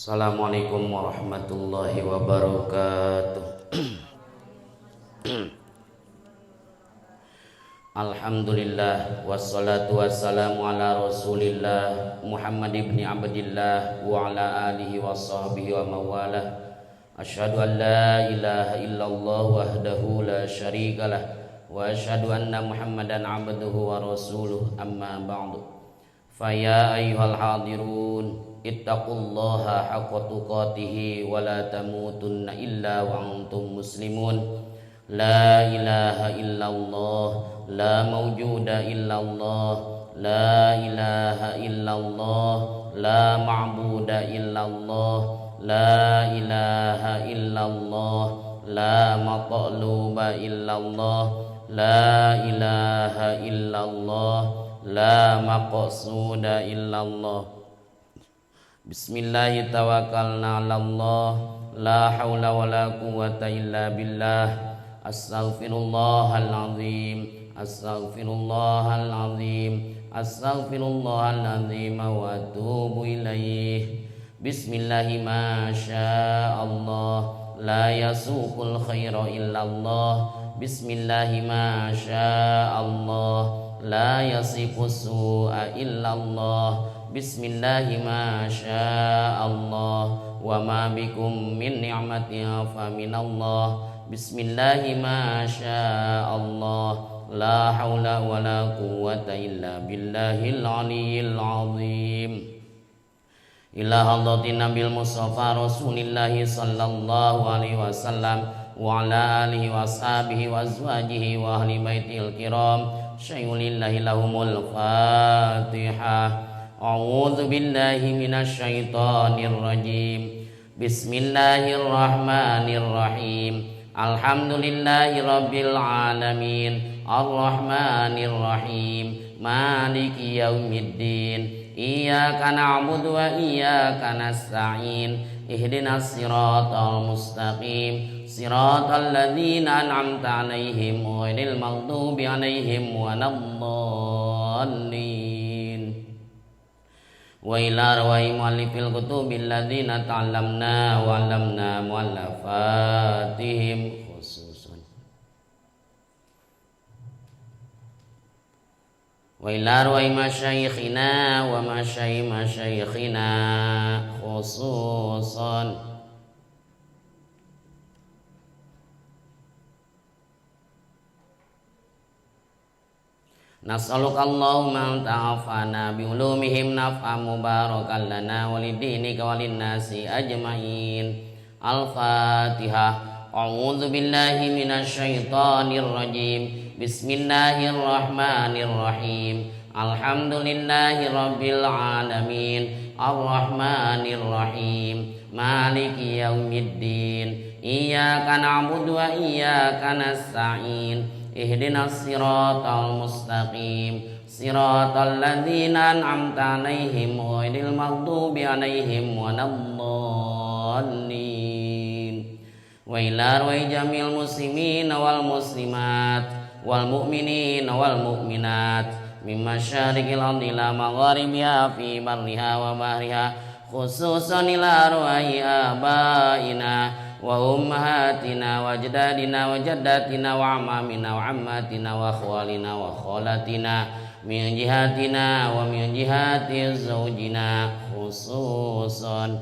Assalamualaikum warahmatullahi wabarakatuh. Alhamdulillah wassalatu wassalamu ala Rasulillah Muhammad ibn Abdillah wa ala alihi wa sahbihi wa mawalah. Asyhadu an la ilaha illallah wahdahu la syarikalah wa asyhadu anna Muhammadan abduhu wa rasuluh, amma ba'du. Fa ya ayyuhal hadirun, ittaqullaha haqqa tuqatih wa la tamutunna illa wa antum muslimun. La ilaha illallah, la mawjuda illallah, la ilaha illallah, la ma'buda illallah, la ilaha illallah, la matluba illallah, la ilaha illallah, la maqsuda illallah. Bismillahi tawakkalna 'ala Allah, la haula wala quwwata illa billah. Astaghfirullahal azim, astaghfirullahal azim, astaghfirullahal azim wa atubu ilaih. Bismillahi ma sya'allah, la yasuqul khaira illallah. Bismillahi ma sya'allah, la yasifus su'a illallah. Bismillahi ma sya'allah, wa ma bikum min ni'matin fa minallah. Bismillahi ma sya'allah, la haula wa la quwwata illa billahil aliyyil azim. Ila hadratin Nabil Mustafa Rasulillahi sallallahu alaihi wasallam wa ala alihi wa ashabihi wa azwajihi wa ahli baitil kiram. Syai'ulillahi lahumul Fatihah. A'udzu billahi minasyaitonir rajim. Bismillahirrahmanirrahim. Alhamdulillahi rabbil alamin, arrahmanir rahim, maliki yaumiddin. Iyyaka na'budu wa iyyaka nasta'in. Ihdinas siratal mustaqim, siratal ladzina an'amta 'alaihim ghairil maghdubi 'alaihim waladdallin. Wa ila arwahi muallifil kutubil ladzina ta'allamna wa 'allamna muallafatihim khususan. Wa ila arwahi masyayikhina wa masyayikh masyayikhina khususan. Nas'aluka Allahumma an ta'afana bi ulumihim naf'an mubarakan lana wa lidinika wa linnasi ajma'in. Al-Fatihah. A'udzu billahi minasyaitonir rajim. Bismillahirrahmanirrahim. Alhamdulillahi rabbil alamin, arrahmanir rahim, maliki yaumiddin. Iyyaka na'budu wa iyyaka nasta'in. Ihdinas siratal mustaqim, siratal ladzina an'amta 'alaihim ghairil maghdubi 'alaihim waladdallin. Wa ila arwahi jamil muslimin wal muslimat wal mu'minin wal mu'minat min masyariqil ardi ila magharibiha fi barriha wa bahriha, khususan ila arwahi abaina wa ummahatina wa ajdadina wa jaddatina wa amamina wa ammatina wa akhwalina wa khalatina min jihatina wa min jihati zawjina khususan.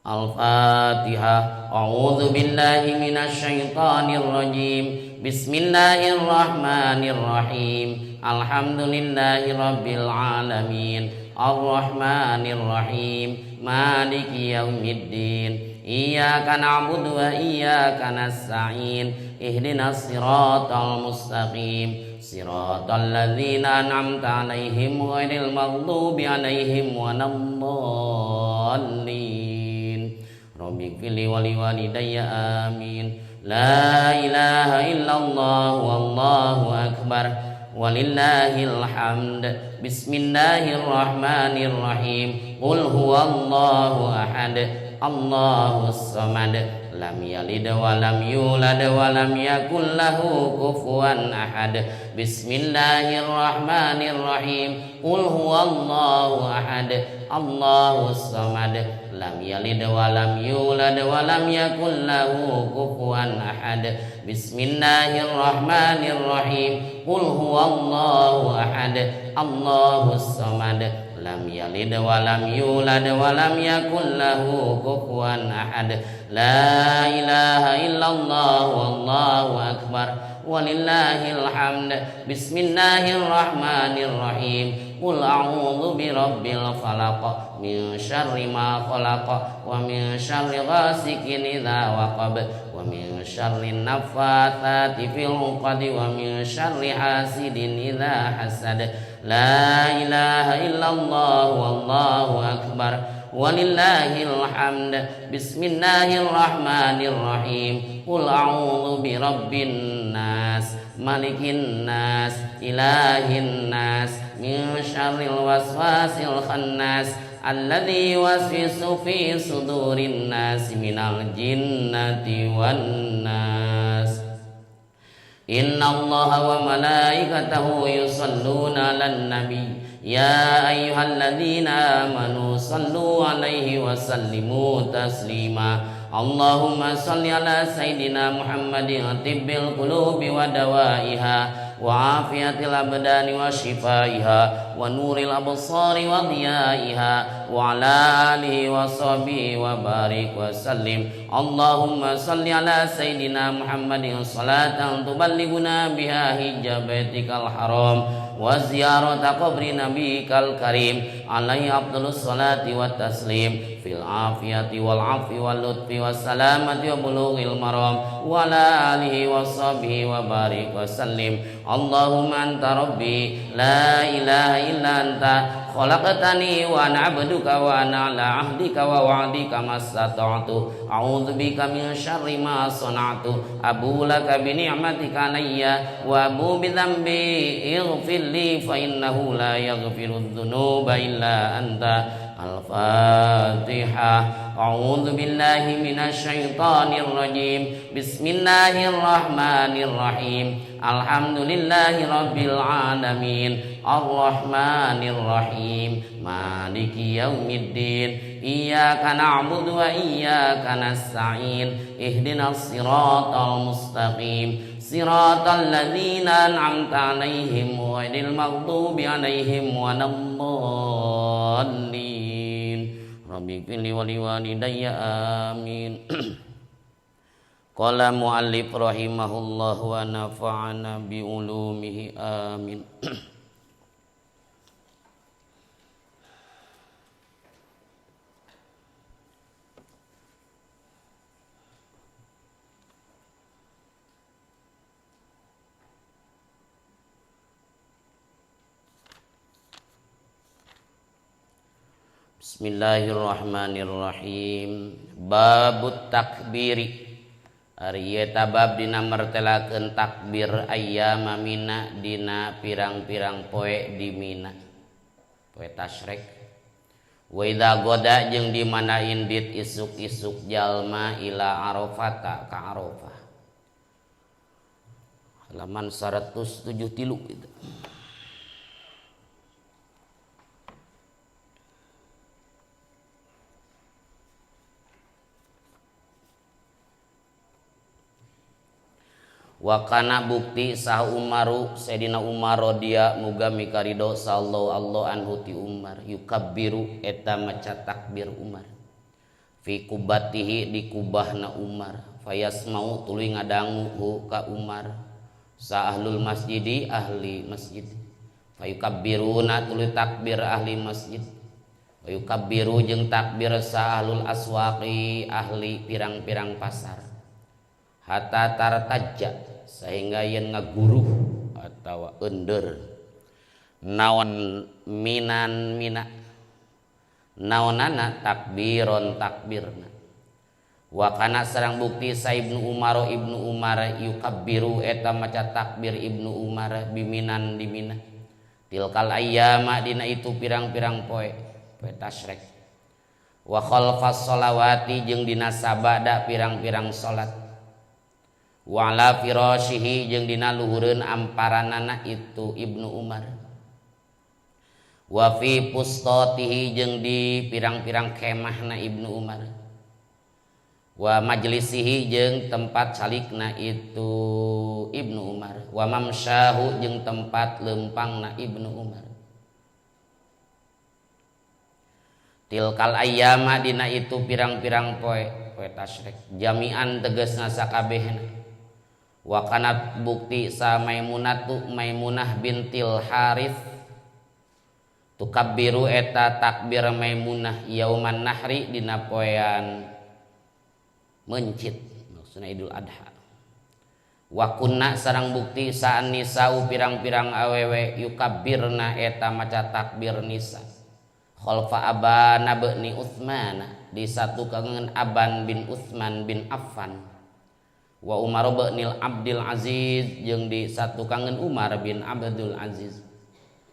Al-Fatihah. A'udzu billahi minasyaitonir rajim. Bismillahirrahmanirrahim. Alhamdulillahi rabbil alamin, arrahmanir rahim, maliki yaumiddin. Iyyaka na'budu wa iyyaka nasta'in. Ihdinas siratal mustaqim, siratal ladzina an'amta 'alaihim ghairil maghdubi 'alaihim waladdallin. Rabbighfirli wa liwalidayya, amin. La ilaha illallah wallahu akbar walillahil hamd. Bismillahirrahmanirrahim. Qul huwallahu ahad, Allahus samad, Lam yalid wa lam yulad wa lam yakul lahu kufuwan ahad. Bismillahirrahmanirrahim. Qul huwallahu ahad, Allahus samad. Lam yalid wa lam yulad wa lam yakul lahu kufuwan ahad. Bismillahirrahmanirrahim. Qul huwallahu ahad, Allahus samad. Lam yalid wa lam yulad wa lam yakul lahu kufuwan ahad. La ilaha illallah wallahu akbar walillahil hamd. Bismillahirrahmanirrahim. Qul a'udzu birabbil falaq min syarri ma khalaq wa min syarri ghasikin idza waqab wa min syarri naffatsati fil 'uqad wa min syarri hasidin idza hasad. La ilaha illallah wallahu akbar walillahil hamd. Bismillahirrahmanirrahim. Qul a'udzu birabbin nas, malikin nas, ilahin nas, min syarril waswasil khannas alladzi yuwaswisu fi sudurin nas minal jinnati wan nas. Innallaha wa malaikatahu yusholluna 'alan nabi ya ayyuhalladzina amanu sallu 'alaihi wa sallimu taslima. Allahumma shalli ala sayidina Muhammadin tibbil qulubi wa dawaiha wa afiyatil abdani wa shifaiha wa nuril absari wa diyaiha wa ala alihi wa sahbihi wa barik wa sallim. Allahumma salli ala sayidina Muhammadin salatan tuballighuna biha hijja baitikal haram wa ziyarata qabri nabiyikal karim alaihi afdalus salati wa taslim fil afiyati wal afwi wal lutfi was salamati wa bulughil maram wa ala alihi wa sahbihi wa barik wa sallim. Allahumma anta rabbi la ilaha illa anta khalaqtani wa ana 'abduka wa ana 'ala 'ahdika wa wa'dika mastata'tu. A'udzu bika min syarri ma sana'tu. Abu laka bi ni'matika alayya wa abu bi dzambi ighfir li fa innahu la yaghfiru dzunuba illa anta. Al-Fatihah. A'udzu billahi minasyaitonir rajim. Bismillahirrahmanirrahim. Alhamdulillahi rabbil alamin. Arrahmanir rahim. Maliki yaumiddin. Iyyaka na'budu wa iyyaka nasta'in. Ihdinas siratal mustaqim. Siratal ladzina an'amta 'alaihim ghairil maghdubi 'alaihim waladdallin. Rabbi ighfirli wa liwalidayya amin. Qala muallif rahimahullah wa nafa'ana bi ulumihi amin. Bismillahirrahmanirrahim. Babut takbiri. Ari ieu bab dina mertelakeun takbir ayyama mina dina pirang-pirang poe di Mina. Poe tasyrik. Wa idza goda jeung di mana indit isuk-isuk jalma ila Arafata ka Arafah. Halaman 173 itu. Wakana bukti sah Umaru Sayyidina Umar radhia muga mikarido sallallahu Allah anhu ti Umar yukabbiru eta maca takbir Umar fi kubatihi di kubahna Umar fayasmau tuluy ngadangu hu ka Umar sa ahlul masjidi ahli masjid fayukabbiruna tuluy takbir ahli masjid fayukabbiru jeung takbir sa ahlul aswaqi ahli pirang-pirang pasar hatta tartajja sehingga yen ngaguruh atawa ender naon minan mina naonana takbiron takbirna wa kana sareng bukti sa Ibnu Umar Ibnu Umar yukabbiru eta maca takbir Ibnu Umar biminan di mina tilkal ayyama dina itu pirang-pirang poe poe tasyrik. Wa khalfas sholawati jeung dina sabada pirang-pirang salat. Wa ala firashihi jeung dina luhureun amparanana itu Ibnu Umar. Wa fi pustatihi jeung di pirang-pirang kemahna Ibnu Umar. Wa majlisihi jeung tempat calikna itu Ibnu Umar. Wa mamsyahu jeung tempat lempangna Ibnu Umar. Tilkal ayyama dina itu pirang-pirang poe poe tasyrik jami'an tegasna sakabehna. Wa kanat bukti sa Maimunatu Maimunah bintil Harith tukabbiru eta takbir Maimunah yauman nahri dina poean mencit maksudna Idul Adha. Wa kunna sareng bukti sa nisau pirang-pirang awewe yukabbirna eta maca takbir nisa khalfa Abana bin Utsman disatukangeun Aban bin Utsman bin Affan wa Umar bin Abdul Aziz jeung disatukangeun Umar bin Abdul Aziz.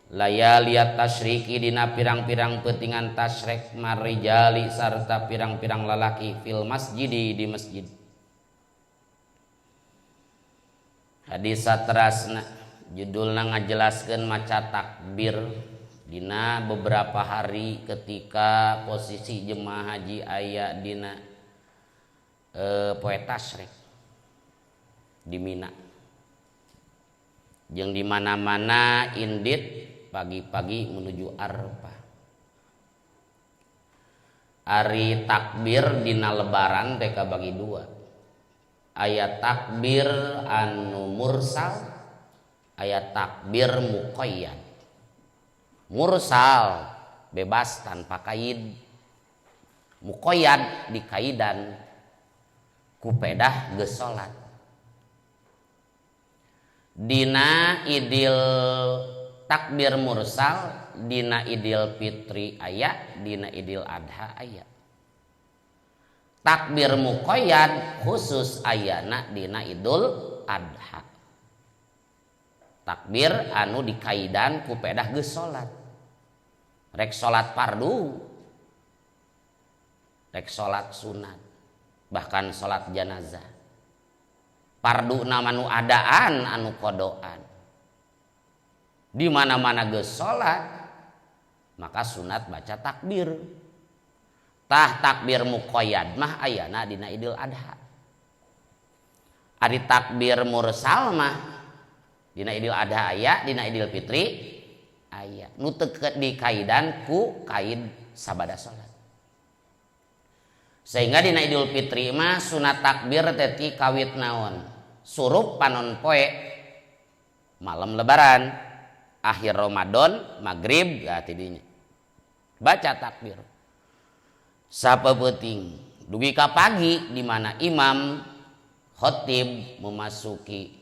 Layaliyat tasyriki dina pirang-pirang peutingan tasyrik marijali sarta pirang-pirang lalaki fil masjidi di masjid. Hadis saterasna judulna ngajelaskeun maca takbir dina beberapa hari ketika posisi jemaah haji aya dina poe tasyrik di Mina. Jeung di mana-mana indit pagi-pagi menuju Arafah. Ari takbir dina lebaran teh kabagi dua. Aya takbir anu mursal, aya takbir muqayyad. Mursal bebas tanpa kaid, muqayyad dikaidan ku pedah geus salat. Dina Idul takbir mursal dina Idul Fitri aya, dina Idul Adha aya. Takbir muqayyad khusus ayana dina Idul Adha. Takbir anu dikaidan ku pedah geus salat. Rek salat fardu, rek salat sunat, bahkan salat jenazah. Fardu nama nu adaan anu kodoan. Di mana-mana geus salat maka sunat baca takbir. Tah takbir muqayyad mah ayana dina Idul Adha. Ari takbir mursal mah dina Idul Adha aya, dina Idul Fitri aya. Nu teu dikaidan ku kaid sabada salat. Sehingga dina Idul Fitri mah sunat takbir teh ti kawit naon? Surup panon poe malam lebaran, akhir Ramadan, maghrib ya tidinya. Baca takbir. Sapeuting dugi ka pagi di mana imam khatib memasuki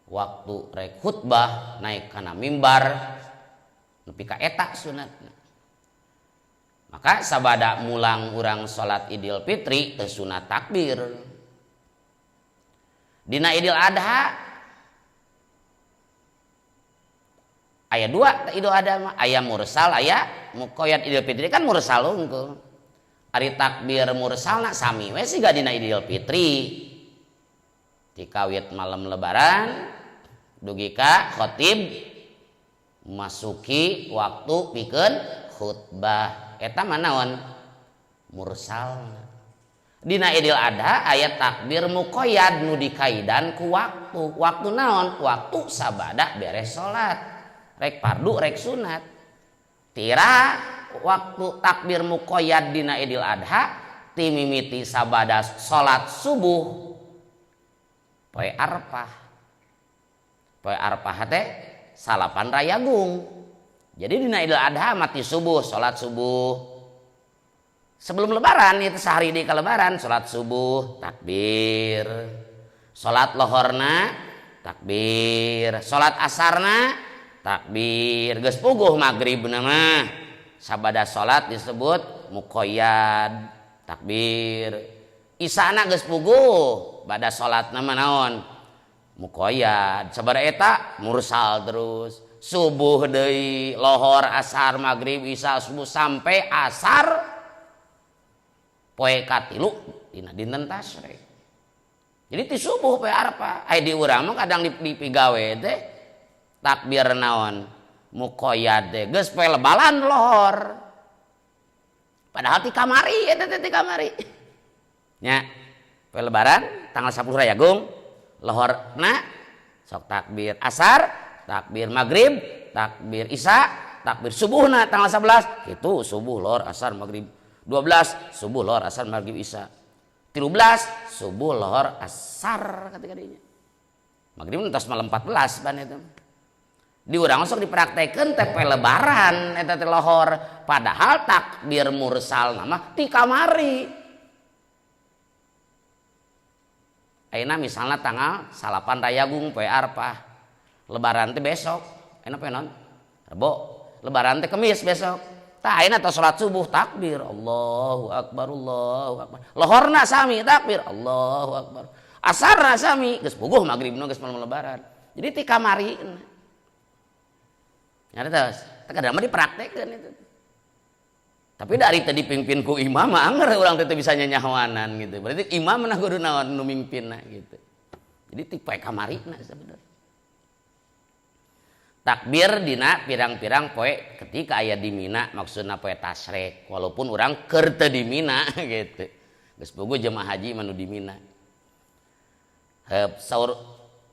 waktu rek khutbah naik kana mimbar nepi ka eta sunatna. Maka sabada mulang urang salat Idul Fitri teu sunat takbir. Dina Idul Adha aya dua Idul Adha mah, aya mursal aya muqayyad. Idul Fitri kan mursal unggul. Ari takbir mursalna sami we siga dina Idul Fitri. Ti kawit malam lebaran dugi ka khatib masuki waktu pikeun khutbah. Eta mah naon? Mursal. Dina Idul Adha aya takbir muqayyad nu dikaidan ku waktu. Waktu naon? Waktu sabada beres salat. Rek fardu rek sunat. Tira waktu takbir muqayyad dina Idul Adha ti mimiti sabada salat subuh poe Arafah. Poe Arafah teh salapan rayagung. Jadi dina Idul Adha mati subuh, salat subuh. Sebelum lebaran itu sehari di lebaran salat subuh takbir. Salat lohorna takbir, salat asarna takbir. Geus puguh magribna mah. Sabada salat disebut muqayyad takbir. Isana geus puguh bada salatna mah naon? Muqayyad. Sabada eta mursal terus. Subuh deui, lohor, asar, magrib, isya, subuh sampai asar Poe katilu dina dinten tasyrik. Jadi ti subuh poe Arafah. Aya di urang mah kadang dipigawe teh takbir naon muqayyad teh geus poe lebaran lohor. Padahal ti kamari eta teh ti kamari. Nya poe lebaran tanggal 10 Rayagung lohorna sok takbir asar, takbir maghrib, takbir isya, takbir subuhna tanggal 11 itu subuh lohor asar maghrib. 12 subuh lohor asar maghrib isya. 13 subuh lohor asar ketika dinya. Maghrib entos malam 14 ban itu. Di urang sok dipraktekeun teh poe lebaran eta teh lohor, padahal takbir mursal nama ti kamari. Ayeuna misalna tanggal 9 Rayagung poe Arfah. Lebaran teh besok. Ayeuna poe naon? Rebo. Lebaran teh Kemis besok. Tah ayeuna tos salat subuh takbir Allahu akbar Allahu akbar. Lohorna sami takbir Allahu akbar. Asarna sami geus puguh magribna geus malam lebaran. Jadi ti kamari. Nyaritos, teh kadang mah dipraktekeun itu. Tapi dari tadi pimpin ku imam mah anger urang teh bisa nyanyahoanan gitu. Berarti imam mah kudu naon nu mimpinna gitu. Jadi ti poe kamarina sebenarnya. Takbir dina pirang-pirang poe ketika aya di Mina maksudna poe tasrek walaupun urang keur teu di Mina gitu. Geus puguh jemaah haji mah nu di Mina. Heup saur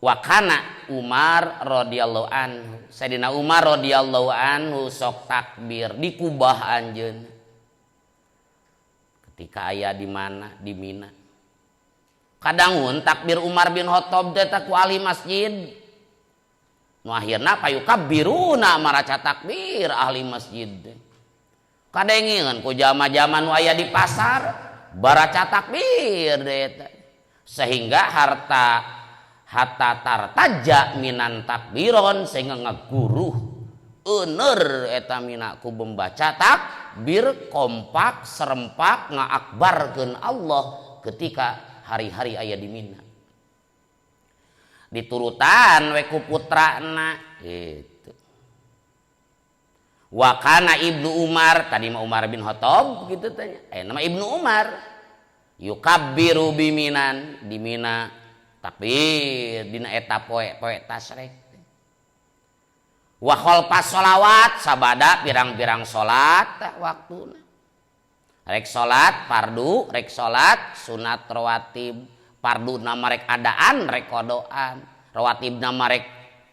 wakana Umar radhiyallahu anhu. Sayyidina Umar radhiyallahu anhu sok takbir di kubah anjeun. Ketika aya di mana di Mina. Kadangun takbir Umar bin Khattab teh ku ahli masjid. Nu akhirna payukabbiruna maraca takbir ahli masjid. Kadengeun ku jama-jama nu aya di pasar baraca takbir teh. Sehingga harta hatta tartaja minan takbiron sehingga ngaguruh eueur eta mina ku membaca takbir kompak serempak ngaakbarkeun Allah ketika hari-hari aya di Mina. Diturutan we ku putrana gitu. Wa kana Ibnu Umar, tadi mah Umar bin Khattab gitu tanya. Nama Ibnu Umar yukabbiru biminan di Mina takbir dina eta poe-poe tasrek. Wa khalfas sholawat sabada pirang-pirang salat waktuna. Rek salat fardu, rek salat sunat rawatib. Fardu nama rek adaan, rek kodoan. Rawatib nama rek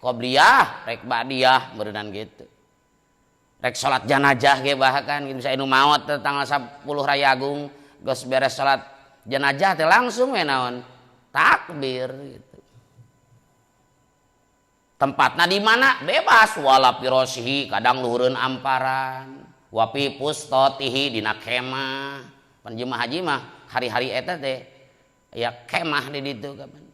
qobliyah, rek ba'diyah, berenang gitu. Rek salat janazah ge bahkan gitu bisa anu maot teh tanggal 10 Rayagung geus beres salat jenazah teh langsung we naon takbir gitu. Tempatna di mana bebas wala pirosihi kadang luhureun amparan wapi pustotihi dina kemah. Pan jemaah haji mah hari-hari eta teh ya kemah di ditu kapan.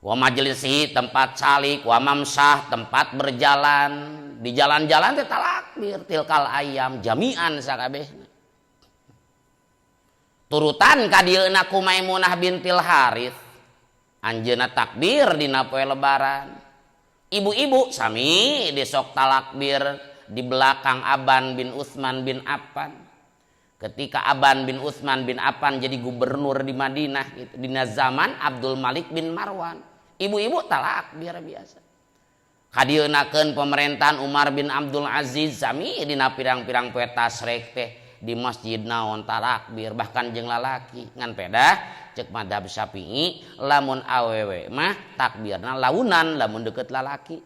Wa majlisihi tempat calik, wa mamsah tempat berjalan, di jalan-jalan teh takbir tilkal ayam jami'an sakabehna. Turutan ka dieuna ku Maimunah bintil Harits. Anjeunna takbir dina poe lebaran. Ibu-ibu sami disok talakbir di belakang Aban bin Utsman bin Affan. Ketika Aban bin Utsman bin Affan jadi gubernur di Madinah gitu, dina zaman Abdul Malik bin Marwan. Ibu-ibu talakbir biasa. Kadieunakeun pemerintahan Umar bin Abdul Aziz sami dina pirang-pirang poe tasrek teh di masjid naon talakbir bahkan jeung lalaki ngan pedah cek madhab Syafi'i lamun awewe mah takbirna launan lamun deket lalaki.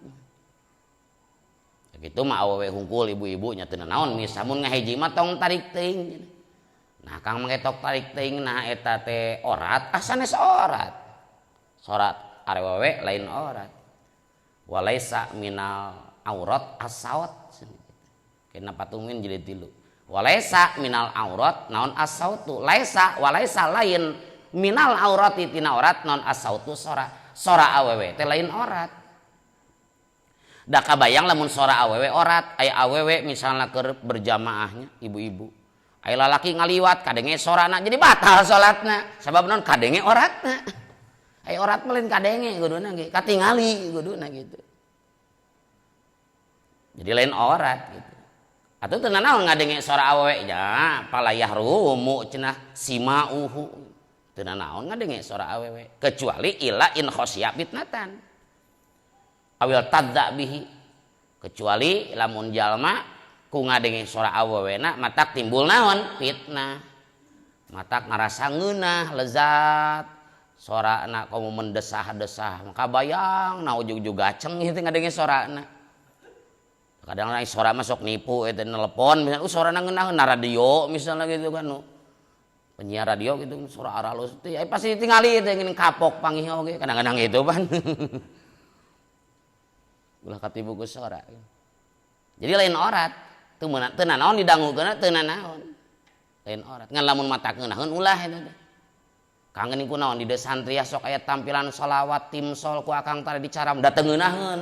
Gitu mah awewe hungkul ibu-ibu nya teu naon misamun ngahiji mah tong tarik teuing. Nah kang mangetok tarik teuing nah eta teh orat asanes orat. Sorat awewe lain orat. Walaisa minal aurat as-saut. Kena patungin jadi tilu. Walaisa minal aurat naon as-sautu. Laisa walaisa lain minal aurati tina orat naon as-sautu sora. Sora awewe teh lain orat. Da kabayang lamun sora awewe orat, aya awewe misalna keur berjamaahnya ibu-ibu. Aya lalaki ngaliwat kadenge sorana jadi batal salatna. Sabab naon kadenge oratna. Aya orat mah lain kadenge kuduna ge, katingali kuduna gitu. Jadi lain orat gitu. Atuh teu nanaon ngadenge suara awewe nya palayah rumu cenah simauhu. Teu nanaon ngadenge suara awewe kecuali ila in khosya fitnatan. Awil tadza bihi kecuali lamun jalma ku ngadenge suara awewena matak timbul naon fitnah. Matak ngarasa ngeunah lezat sorana komo mendesah-desah maka bayang na ujug-ujug gaceng ieu teh ngadenge sorana. Kadang lain sora mah sok nipu eta nelepon misalnya sorana ngeunah na radio misalnya gitu kan penyiar radio gitu sora aralus teh pasti ditingali teh geuning kapok pangih oge kadang-kadang gitu pan. Ulah katipu ku sora. Jadi lain orat teu meunang teu nanaon didangukeunna teu nanaon. Lain orat ngan lamun mata ngeunaheun ulah eta teh. Kangen ku naon di santri sok aya tampilan sholawat tim sol ku akang tadi dicaram da teu ngeunaheun.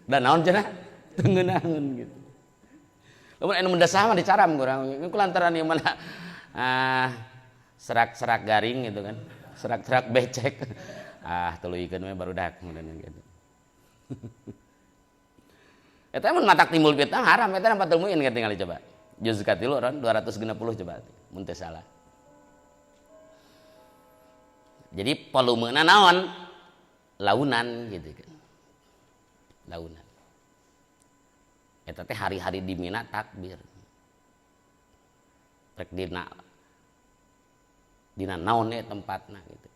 Dan naon cenah teu ngeunaheun gitu. Lamun anu mendesah mah dicaram kurang. Ku lantaran ieu mana serak-serak garing gitu kan. Serak-serak becek. Ah tuluykeun we barudak mun gitu. Eta mun matak timbul fitnah haram eta nampak Fathul Muin tingali coba. Juz katilu ron 260 coba mun teu salah. Jadi volumena naon? Launan gitu kan. Launan. Eta teh hari-hari di Mina takbir. Rek dina naon we tempatna gitu.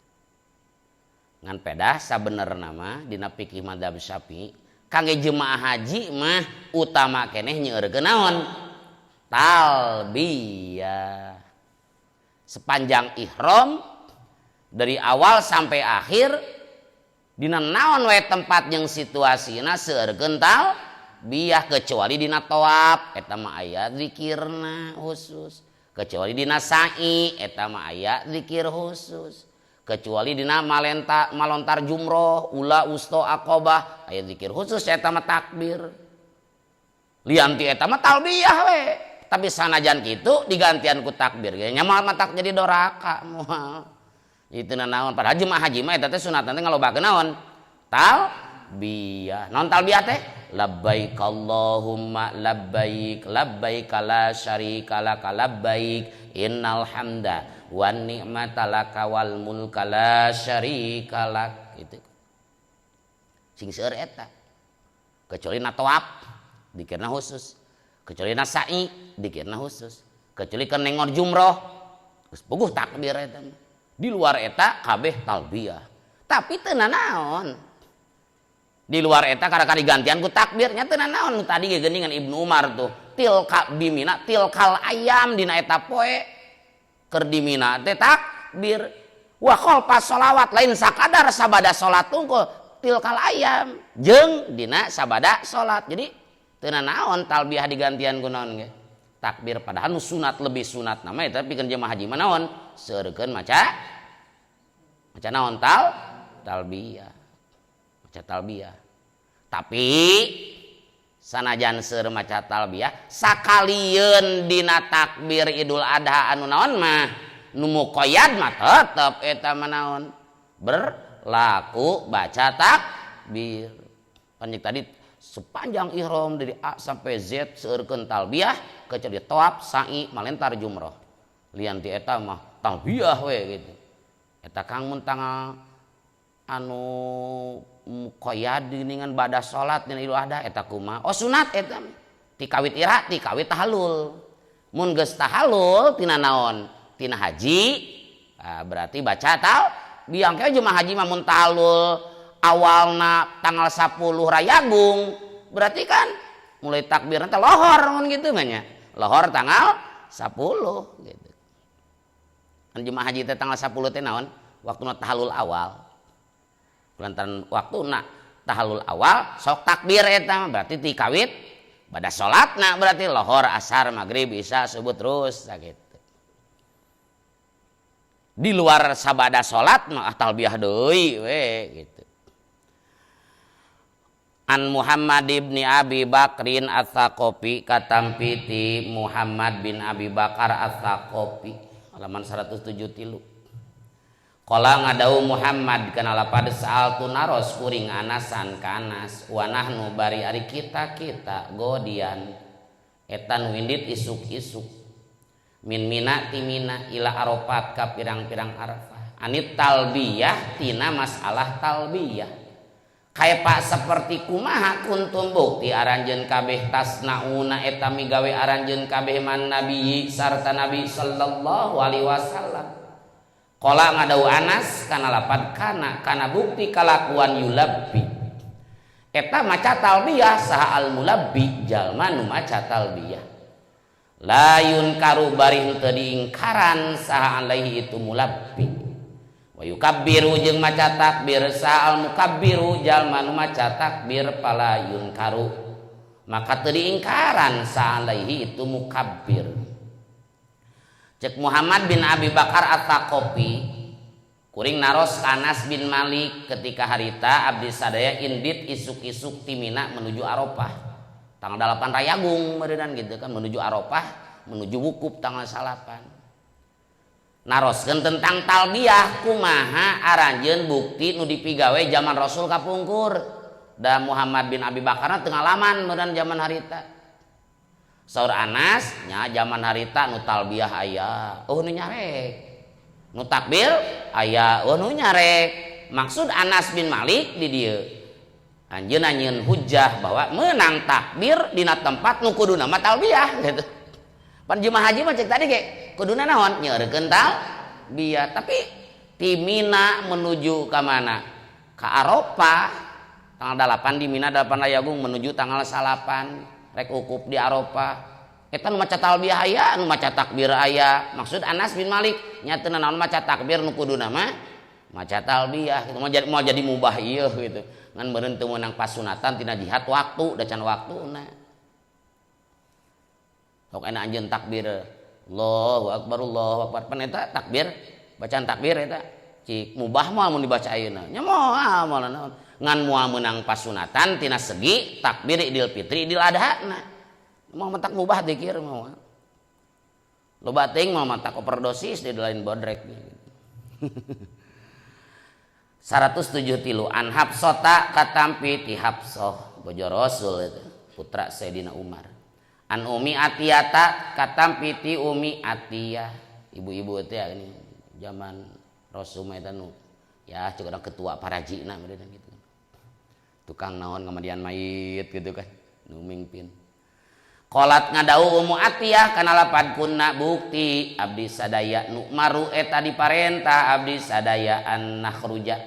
Ngan pedah sabenerna mah dina fikih madzhab Syafi'i kangge jemaah haji mah utama keneh nyeureurkeun naon? Talbiyah. Sepanjang ihram dari awal sampai akhir dina naon we tempat jeung situasina seueurkeun talbiyah kecuali dina tawaf eta mah aya zikirna khusus, kecuali dina sa'i eta mah aya zikir khusus, kecuali dina malontar jumroh ula usto aqobah aya zikir khusus eta mah takbir. Lian ti eta mah talbiyah we, tapi sanajan kitu digantian ku takbir ge nya moal matak jadi doraka moal. Itu naon padahal jemaah haji mah eta teh sunatan teh ngalobakeun naon? Talbiyah. Naon talbiyah teh? Labbaik Allahumma labbaik labbaik la syarika laka labbaik innal hamda wan ni'mata laka wal mulka la syarika lak gitu. Sing seueur eta. Kecuali na tawaf dikirna khusus, kecuali na sa'i dikirna khusus, kecuali keur nengor jumroh geus puguh takbir eta. Di luar eta kabeh talbiyah. Tapi teu nanaon. Di luar eta karena digantian ku takbirnya teu nanaon. Tadi ge geuningan Ibnu Umar tuh. Tilka bimina tilkal ayam dina eta poe keur di Mina teh takbir. Wa khalfa sholawat lain sakadar sabada salat tungkul tilkal ayam jeung dina sabada salat. Jadi teu nanaon talbiyah digantian ku naon ge. Takbir padahal nu sunat lebih sunat nama eta pikeun jemaah haji mah naon? Seureurkeun maca naon talbiyah. Maca talbiyah. Tapi sanajan seueur maca talbiyah sakalieun dina takbir Idul Adha anu naon mah nu muqayyad mah tetep eta mah naon? Berlaku baca takbir. Panjang tadi sepanjang ihram dari A sampai Z seueurkeun talbiyah kecuali tawaf sa'i malentar jumroh. Lian ti eta mah talbiyah we gitu. Eta kang mun tanggal anu muqayyad geuningan bada salat dina Idul Adha eta kumaha? Oh sunat eta ti kawit ira ti kawit tahallul. Mun geus tahallul tina naon? Tina haji. Nah, berarti baca talbiyah. Engke jemaah haji mah mun tahallul awalna tanggal 10 Rayagung berarti kan mulai takbir teh lohor mun kitu mah nya. Lohor tanggal 10 gitu. Kan jemaah haji teh tanggal 10 teh naon? Waktuna tahallul awal. Lantaran waktuna tahallul awal sok takbir eta berarti ti kawit bada salatna berarti lohor asar maghrib isya subuh terus sakitu. Di luar sabada salat mah talbiyah deui we gitu. An Muhammad ibni Abi Bakrin Ats-Tsaqafi katampiti Muhammad bin Abi Bakar Ats-Tsaqafi halaman 173. Qala ngadau Muhammad kana lapad sa'altu naros kuring Anasan ka Anas wa nahnu bari ari kita godian eta nu indit isuk-isuk min Mina ti Mina ila Arafat ka pirang-pirang Arafah anit talbiyah tina masalah talbiyah kaya seperti kumaha kuntum bukti aranjeun kabeh tasnauna eta migawe aranjeun kabeh man nabi sarta nabi sallallahu alaihi wasallam. Qala ngadau Anas kana lapad kana bukti kalakuan yulabbi eta maca talbiyah saha al mulabbi jalma nu maca talbiyah la yunkaru bari henteu diingkaran saha alaihi itu mulabbi wa yukabbiru jeung maca takbir saha al mukabbiru jalma nu maca takbir pala yunkaru maka teu diingkaran saha alaihi itu mukabbir. Cek Muhammad bin Abi Bakar At-Taqafi kuring naros Anas bin Malik ketika harita abdi sadaya indit isuk-isuk ti Mina menuju Arafah tanggal 8 Rayagung meureunnan gitu kan, menuju Arafah menuju wukuf tanggal 9. Naroskeun tentang talbiyah kumaha aranjeun bukti nu dipigawe zaman Rasul kapungkur da Muhammad bin Abi Bakar teu ngalaman meureun zaman harita. Saur Anas nya zaman harita nu talbiyah aya oh nu nyarek, nu takbir aya oh nu nyarek. Maksud Anas bin Malik di dieu anjeun nyieun hujah bahwa meunang takbir dina tempat nu kuduna mah talbiyah gitu. Pan jemaah haji mah cek tadi ge kuduna naon nyeurekeun talbiyah, tapi ti Mina menuju ka mana? Ka Arafah tanggal 8 di Mina 8 Rayagung menuju tanggal 9 rek ukuf di Arafah eta nu maca talbiyah aya nu maca takbir aya. Maksud Anas bin Malik nya teu naon maca takbir nu kuduna mah maca talbiyah gitu, mau jadi mubah ieu gitu ngan meureun teu meunang pasunatan tina jihad waktu da can waktuna. Sok enak anjeun takbir Allahu akbar Allahu akbar pan eta takbir bacaan takbir eta cik mubah moal mun dibaca ayeuna nya moal moal naon ngan moal meunang pasunatan tina segi takbir Idul Fitri Idul Adha na moal mentak mubah dikir moal loba teuing moal mentak overdosis di lain bodrek gitu. 173 an Hafsata katampi ti Hafsah bojo Rasul itu putra Sayyidina Umar an Umi Atiyata katampi ti Umi Atiyah ibu-ibu itu ya ini zaman Rasul mah eta nu ya cek urang ketua parajina meureun gitu tukang naon kemudian mayit gitu kan nu mimpin. Qolat ngadau Ummu Atiyah kana lapad kunna bukti abdi sadaya nu maru eta diparentah abdi sadaya an nakhruja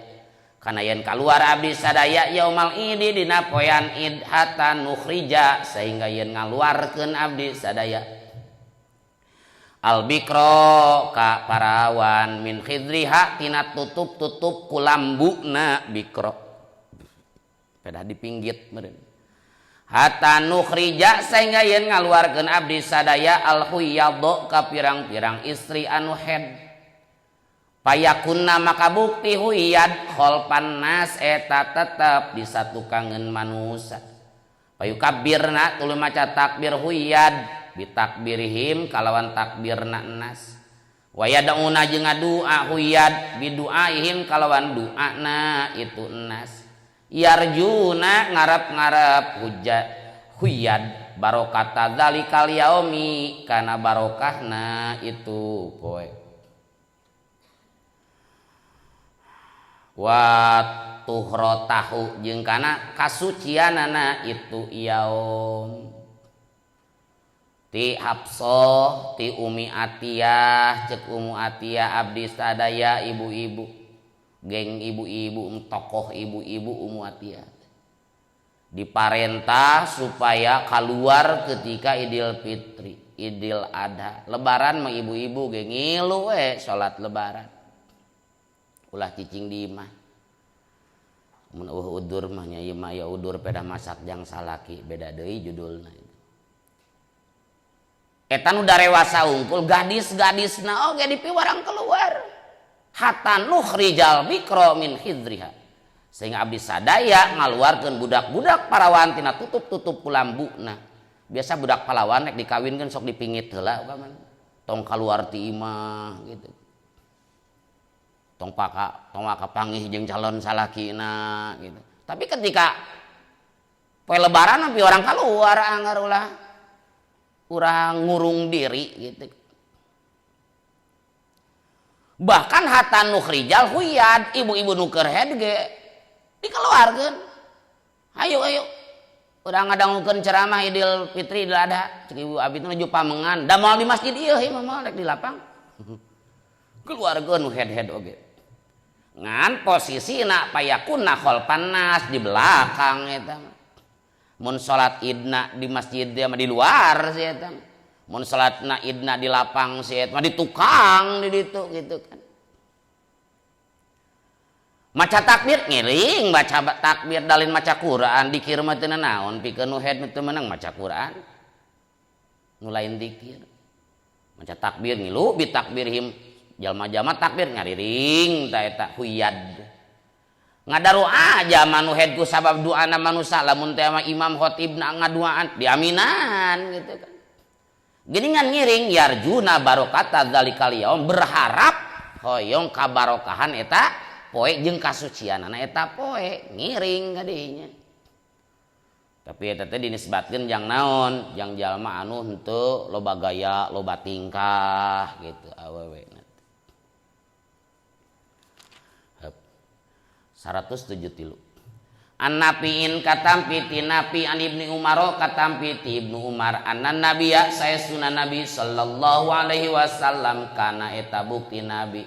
kana yen kaluar abdi sadaya yaumal idi dina poean id hatta nukhrija sehingga yen ngaluarkeun abdi sadaya al bikro ka parawan min khidriha tina tutup-tutup kulambuna bikro pedah dipinggit meureun hatta nukhrija sehingga yen ngaluarkeun abdi sadaya al huyyadh ka pirang-pirang istri anu head payakunna maka bukti huyyad kholfan nas eta tetep disatukangeun manusa payukabbirna tuluy maca takbir huyyad bitakbirihim kalawan takbirna nas wa yad'una jeung ngadua huyyad biduaihim kalawan duana itu nas yarjuna ngarep-ngarep huyyad barokata dzalikal yaumi kana barokahna itu poe wa tuhrotahu jeung kana kasucianana itu yaum. Ti Hafsah ti Umi Atiyah cek Ummu Atiyah abdi sadaya ibu-ibu geng ibu-ibu tokoh ibu-ibu Ummu Atiyah diparentah supaya keluar ketika Idul Fitri Idul Adha Lebaran mah ibu-ibu ge ngilu we salat Lebaran ulah cicing di imah mun eueuh udur mah nya ieu mah aya udur pedah masak jang salaki beda deui judulna. Eta nu darewasa unggul gadis-gadisna oge dipiwarang keluar hatta nukhrijal bikra min hidriha sehingga abdi sadaya ngaluarkeun budak-budak parawan tina tutup-tutup kulambuna. Biasa budak palawan rek dikawinkeun sok dipingit heula umpamana tong kaluar ti imah gitu. Tong paka tong kapanggih jeung calon salakina gitu. Tapi ketika poe lebaran tapi orang keluar anggar ulah urang ngurung diri gitu. Bahkan hatta nukhrijal huyad, ibu-ibu nu keur head ge dikeluarkeun. Ayo ayo. Urang ngadangukeun ceramah Idul Fitri, Idul Adha. Cek ibu abi nuju pamengan, da moal di masjid ieu ieu mah rek di lapang. Keluarkeun nu head-head oge. Ngan posisina payakunna khalfan nas, di belakang eta. Mun salat idna di masjid dia mah di luar sih eta. Mun salatna idna di lapang sih eta mah di tukang di ditu gitu kan. Maca takbir ngiring baca takbir dalin maca Quran, dikir mah teu naon pikeun nu head teu meunang maca Quran. Nu lain dikir. Maca takbir ngilu bi takbirhim, jalma-jalma takbir ngariring ta eta huyad. Ngadaroa jalma nu head ku sabab doana manusia, lamun teh mah imam khotibna ngaduaan diaminan gitu kan. Geningan ngiring yarjuna barokata dzalikal yaum, berharap hoyong kabarokahan eta poe jeung kasucianana eta poe ngiring kadinya. Tapi eta teh dinisbatkeun jang naon? Jang jalma anu henteu loba gaya, loba tingkah gitu awewe. Hup. 173. An Nafiin katampi ti Nafi an Ibnu Umar katampi ti Ibnu Umar anna nabiyya saestuna Nabi sallallahu alaihi wasallam kana eta bukti Nabi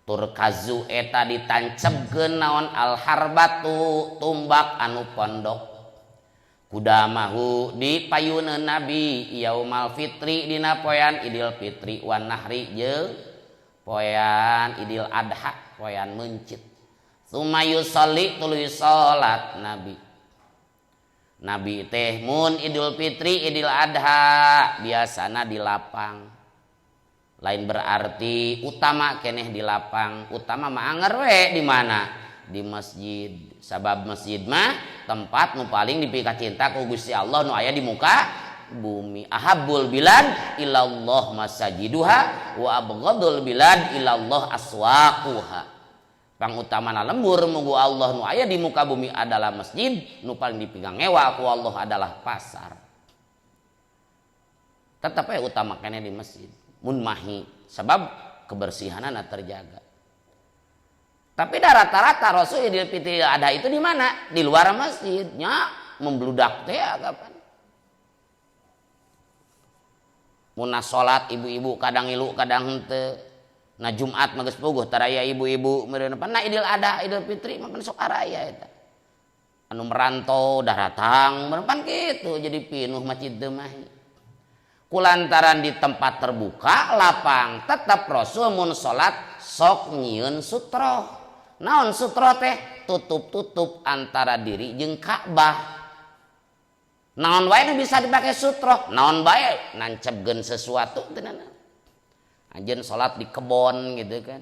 turkazu eta ditancebkeun naon al harbatu tumbak anu pondok kudamahu di payuneun Nabi yaumal fitri dina poean Idul Fitri wan nahri jeung poean Idul Adha poean meuncit. Tsumma yusalli tuluy salat Nabi. Nabi teh mun Idul Fitri Idul Adha biasana di lapang. Lain berarti utama keneh di lapang, utama mah anger we di mana? Di masjid. Sabab masjid mah tempat nu paling dipikacinta ku Gusti Allah nu aya di muka bumi. Ahabbul bilad ilallah masajiduha wa abghadul bilad ilallah aswaquha. Pangutamana lembur munggu Allah nu aya di muka bumi adalah masjid, nu paling dipigangewa ku Allah adalah pasar. Tetap we utama keneh di masjid. Mun mahi sebab kebersihanana terjaga. Tapi dah rata-rata Rasul Idul Fitri ada itu di mana? Di luar masjidnya membludak teh kapan? Mun salat ibu-ibu kadang ngilu kadang henteu. Nah Jumat mah geus puguh taraya ibu-ibu meureun apa? Nah Idul Adha Idul Fitri mah pan sok araya eta. Anu merantau daratang meureun pan kitu jadi pinuh masjid teu mahi. Kulantaran di tempat terbuka lapang tetap Rasul mun salat sok nyieun sutroh. Naon sutroh teh? Tutup-tutup antara diri jeung Ka'bah. Naon wae nu bisa dipake sutroh? Naon bae nancebkeun sesuatu teh nana. Anjeun salat di kebon gitu kan.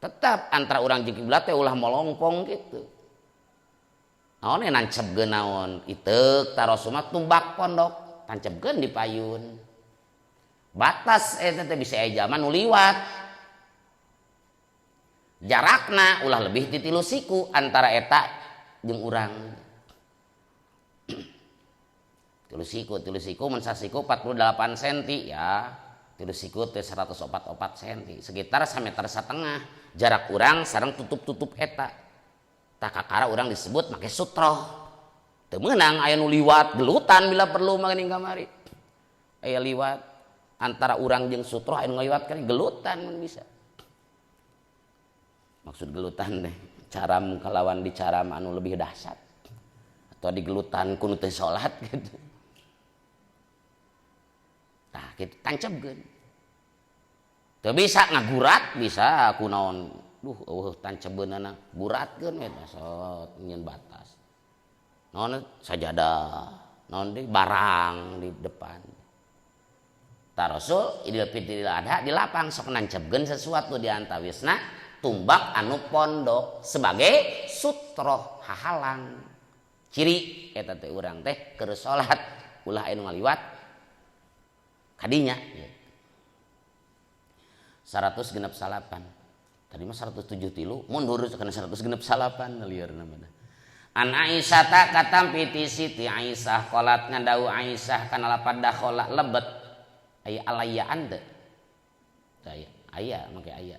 Tetap antara urang jeung kiblat teh ulah molongpong gitu. Naon nancebkeun naon? Iteuk taros mah tumbak pondok, tancebkeun di payun. Batas eta teh bisa aya jalma nu liwat. Jarakna ulah lebih ti 3 siku antara eta jeung urang. 3 siku, 3 siku mun sasiku 48 senti ya. 3 siku teh 144 senti, sekitar 1,5 meter jarak urang sareng tutup-tutup eta. Tah kakara urang disebut make sutroh. Teu meunang aya nu liwat gelutan bila perlu mah geuning kamari. Aya liwat antara urang jeung sutroh aya nu ngaliwat kan gelutan mun bisa. Maksud gelutan teh caram kalawan dicaram anu lebih dahsyat. Atau digelutan ku nu teu salat gitu. Tah kitu tancebkeun. Teu bisa ngagurat bisa ku naon. Duh eueuh tancebeunana guratkeun we tah sot nyieun batas. Naon sajadah, naon deui barang di depan. Tah Rasul Idul Fitri Idul Adha di lapang sok nancebkeun sesuatu di antawisna tumbak anu pondok sebagai sutroh hahalang. Ciri eta teh urang teh keur salat ulah aya nu ngaliwat kadinya gitu. 169. Tadi mah 173 mundur kana 169 lieur namanya. An Aisyah ta katampi ti Siti Aisyah qalat ngadau Aisyah kana lapad dakhala lebet aya alayaan teu. Aya aya make aya.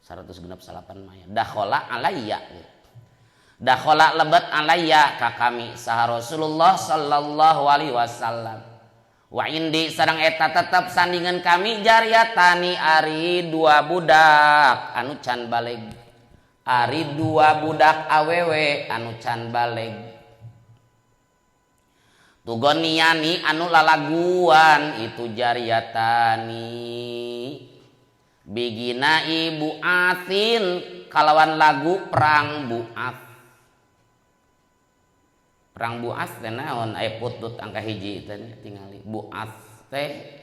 169 mah dakhala alayya. Dakhala lebet alayya ka kami saha Rasulullah sallallahu alaihi wasallam. Wa indi sareng eta tetep sandingan kami jariyatani ari dua budak anu can baleg. Ari dua budak awewe anu can baleg. Tugoniani anu lalaguan itu jariyatani. Bigina ibu asin kalawan lagu perang buas. Perang buas teh naon aya putut angka hiji teh tingali. Buas teh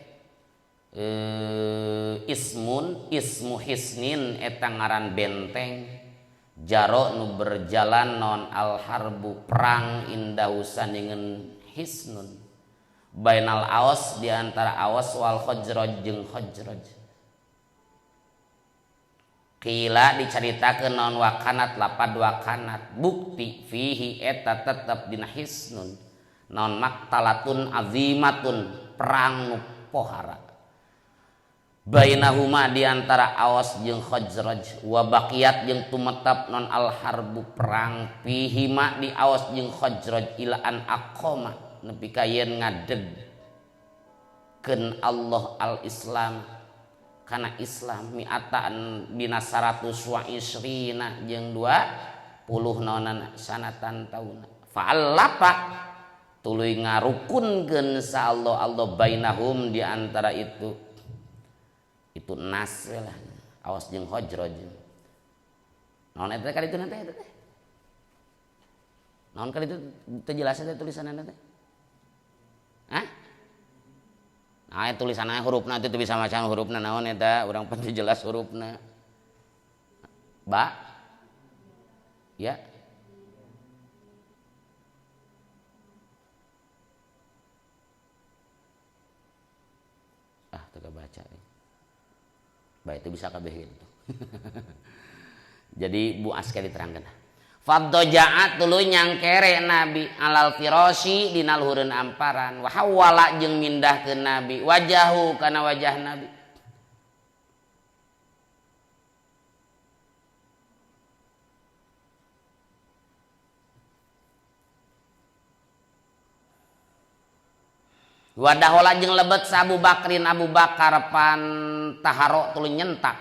ismun ismu hisnin eta ngaran benteng. Jaro nu berjalan non al harbu perang indahu sandingan hisnun. Bainal aos di antara aos wal khajraj jeung khajraj. Kila dicaritakeun naon wakanat lapad wakanat bukti fihi eta tetep dina hisnun naon maktalatun azimatun perang nu pohara bainahuma di antara Aos jeung Khazraj wa baqiyat jeung tumetep non al harbu perang fihi ma di Aos jeung Khazraj ila an aqama nepi ka yen ngadegkeun Allah al Islam kana Islam mi'atan dina 120 jeung 20 naonan sanatan tauna fa'allapa tuluy ngarukunkeun sa Allah Allah bainahum di antara itu nas we lah Aos jeung Khazraj naon eta kali itu nanti eta teh naon kali itu teu jelas eta tulisanna teh hah. Nah, tulisanna hurufna itu bisa macam hurufna naon eta urang penting jelas hurufna. Ba. Ya. Ah, teu baca. Ba itu bisa kabeh gitu. Jadi Bu Aska diterangkan. Faddojaat tuluy nyangkere Nabi alal firasy dina luhureun amparan wa hawala jeung mindahkeun Nabi wajahu kana wajah Nabi. Wadahola jeung lebet sa Abu Bakrin Abu Bakar pantaharo tuluy nyentak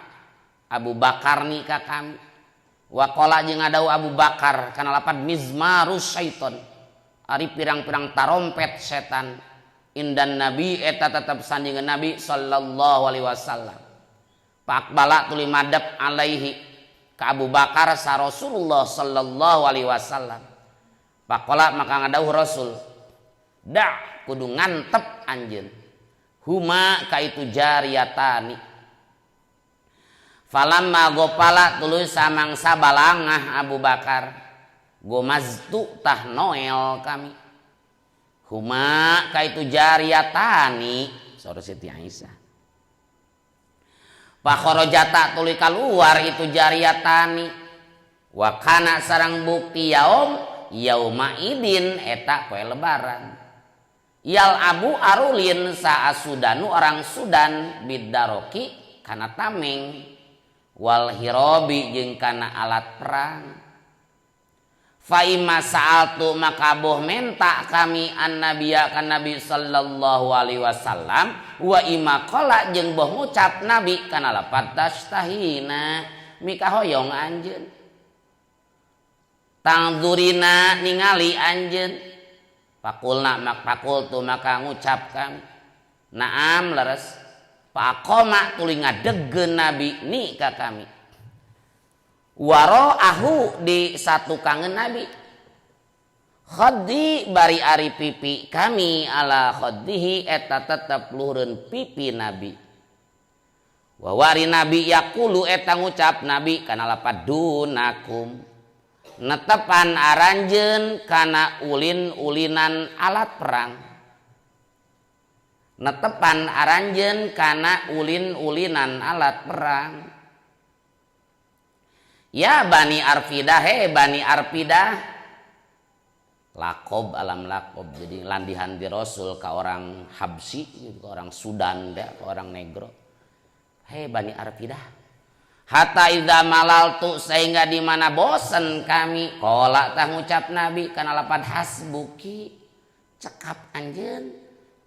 Abu Bakar ni ka kami. Waqala jeung ngadau Abu Bakar kana lapad mizmarus syaiton ari pirang-pirang tarompet setan indan Nabi eta tetep sandingan Nabi sallallahu alaihi wasallam. Pakbala tuluy madep alaihi ka Abu Bakar sa Rasulullah sallallahu alaihi wasallam. Pakola maka ngadau Rasul da kudu ngantep anjeun huma ka itu jariyatani. Falamma gopala tuluy samangsa balangah Abu Bakar gomaztu tah noel kami huma ka itu jariyatani saur Siti Aisyah. Pakharajata tuluy kaluar itu jariyatani wa kana sareng bukti yaum yauma idin eta poe lebaran yal abu arulin sa asudanu orang Sudan bidaroki kana tameng wal hirobi jeung kana alat perang. Fa imma sa'altu maka boh menta kami annabiya kan Nabi sallallahu alaihi wasallam wa imma qala jeung boh ngucap Nabi kana lapat tastahina mikahoyong anjeun tangzurina ningali anjeun pakulna mak pakultu maka ngucap kami naam leres. Pakoma tuluy ngadegkeun Nabi ni ka kami. Waro'ahu di satu kangen Nabi. Khaddi bari ari pipi kami ala khaddihi eta tetep luhureun pipi Nabi. Wa wari Nabi yaqulu eta ngucap Nabi kana lapad dunakum. Netepan aranjeun kana ulin-ulinan alat perang. Netepan aranjeun kana ulin-ulinan alat perang. Ya Bani Arfidah, he Bani Arfidah. Lakob alam lakob. Jadi landihan di Rasul ke orang Habsyi gitu, ke orang Sudan deh, ke orang Negro. Hei Bani Arfidah. Hatta idza malaltu sehingga di mana bosen kami. Qala tah ngucap Nabi kana lapad hasbuki. Cekap anjeun.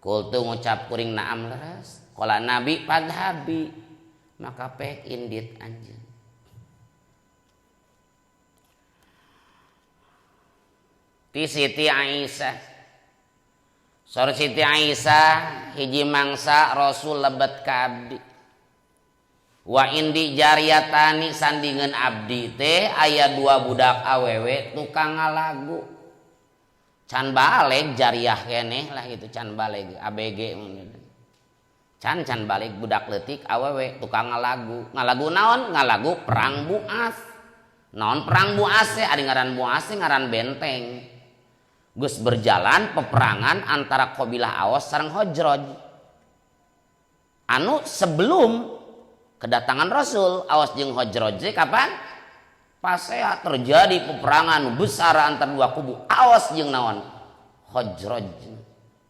Kultu ngucap kuring naam leres. Qala Nabi padhabi. Maka pek indit anjeun. Ti Siti Aisyah. Sor Siti Aisyah hiji mangsa Rasul lebet ka abdi. Wa indi jariyatani sandingan abdi teh aya dua budak awewe tukang ngalagu. Can baleg jariyah keneh lah gitu, can baleg ABG can baleg budak leutik awewe tukang ngalagu. Ngalagu naon? Ngalagu perang Buas. Naon perang Buas teh? Ari ngaran Buas teh ngaran benteng. Geus berjalan peperangan antara kabilah Aos sareng Hojroj. Anu sebelum kedatangan Rasul, Aos jeung Hojroj kapan? Pasea terjadi peperangan besar antar dua kubu, Aos jeung naon? Hojroj.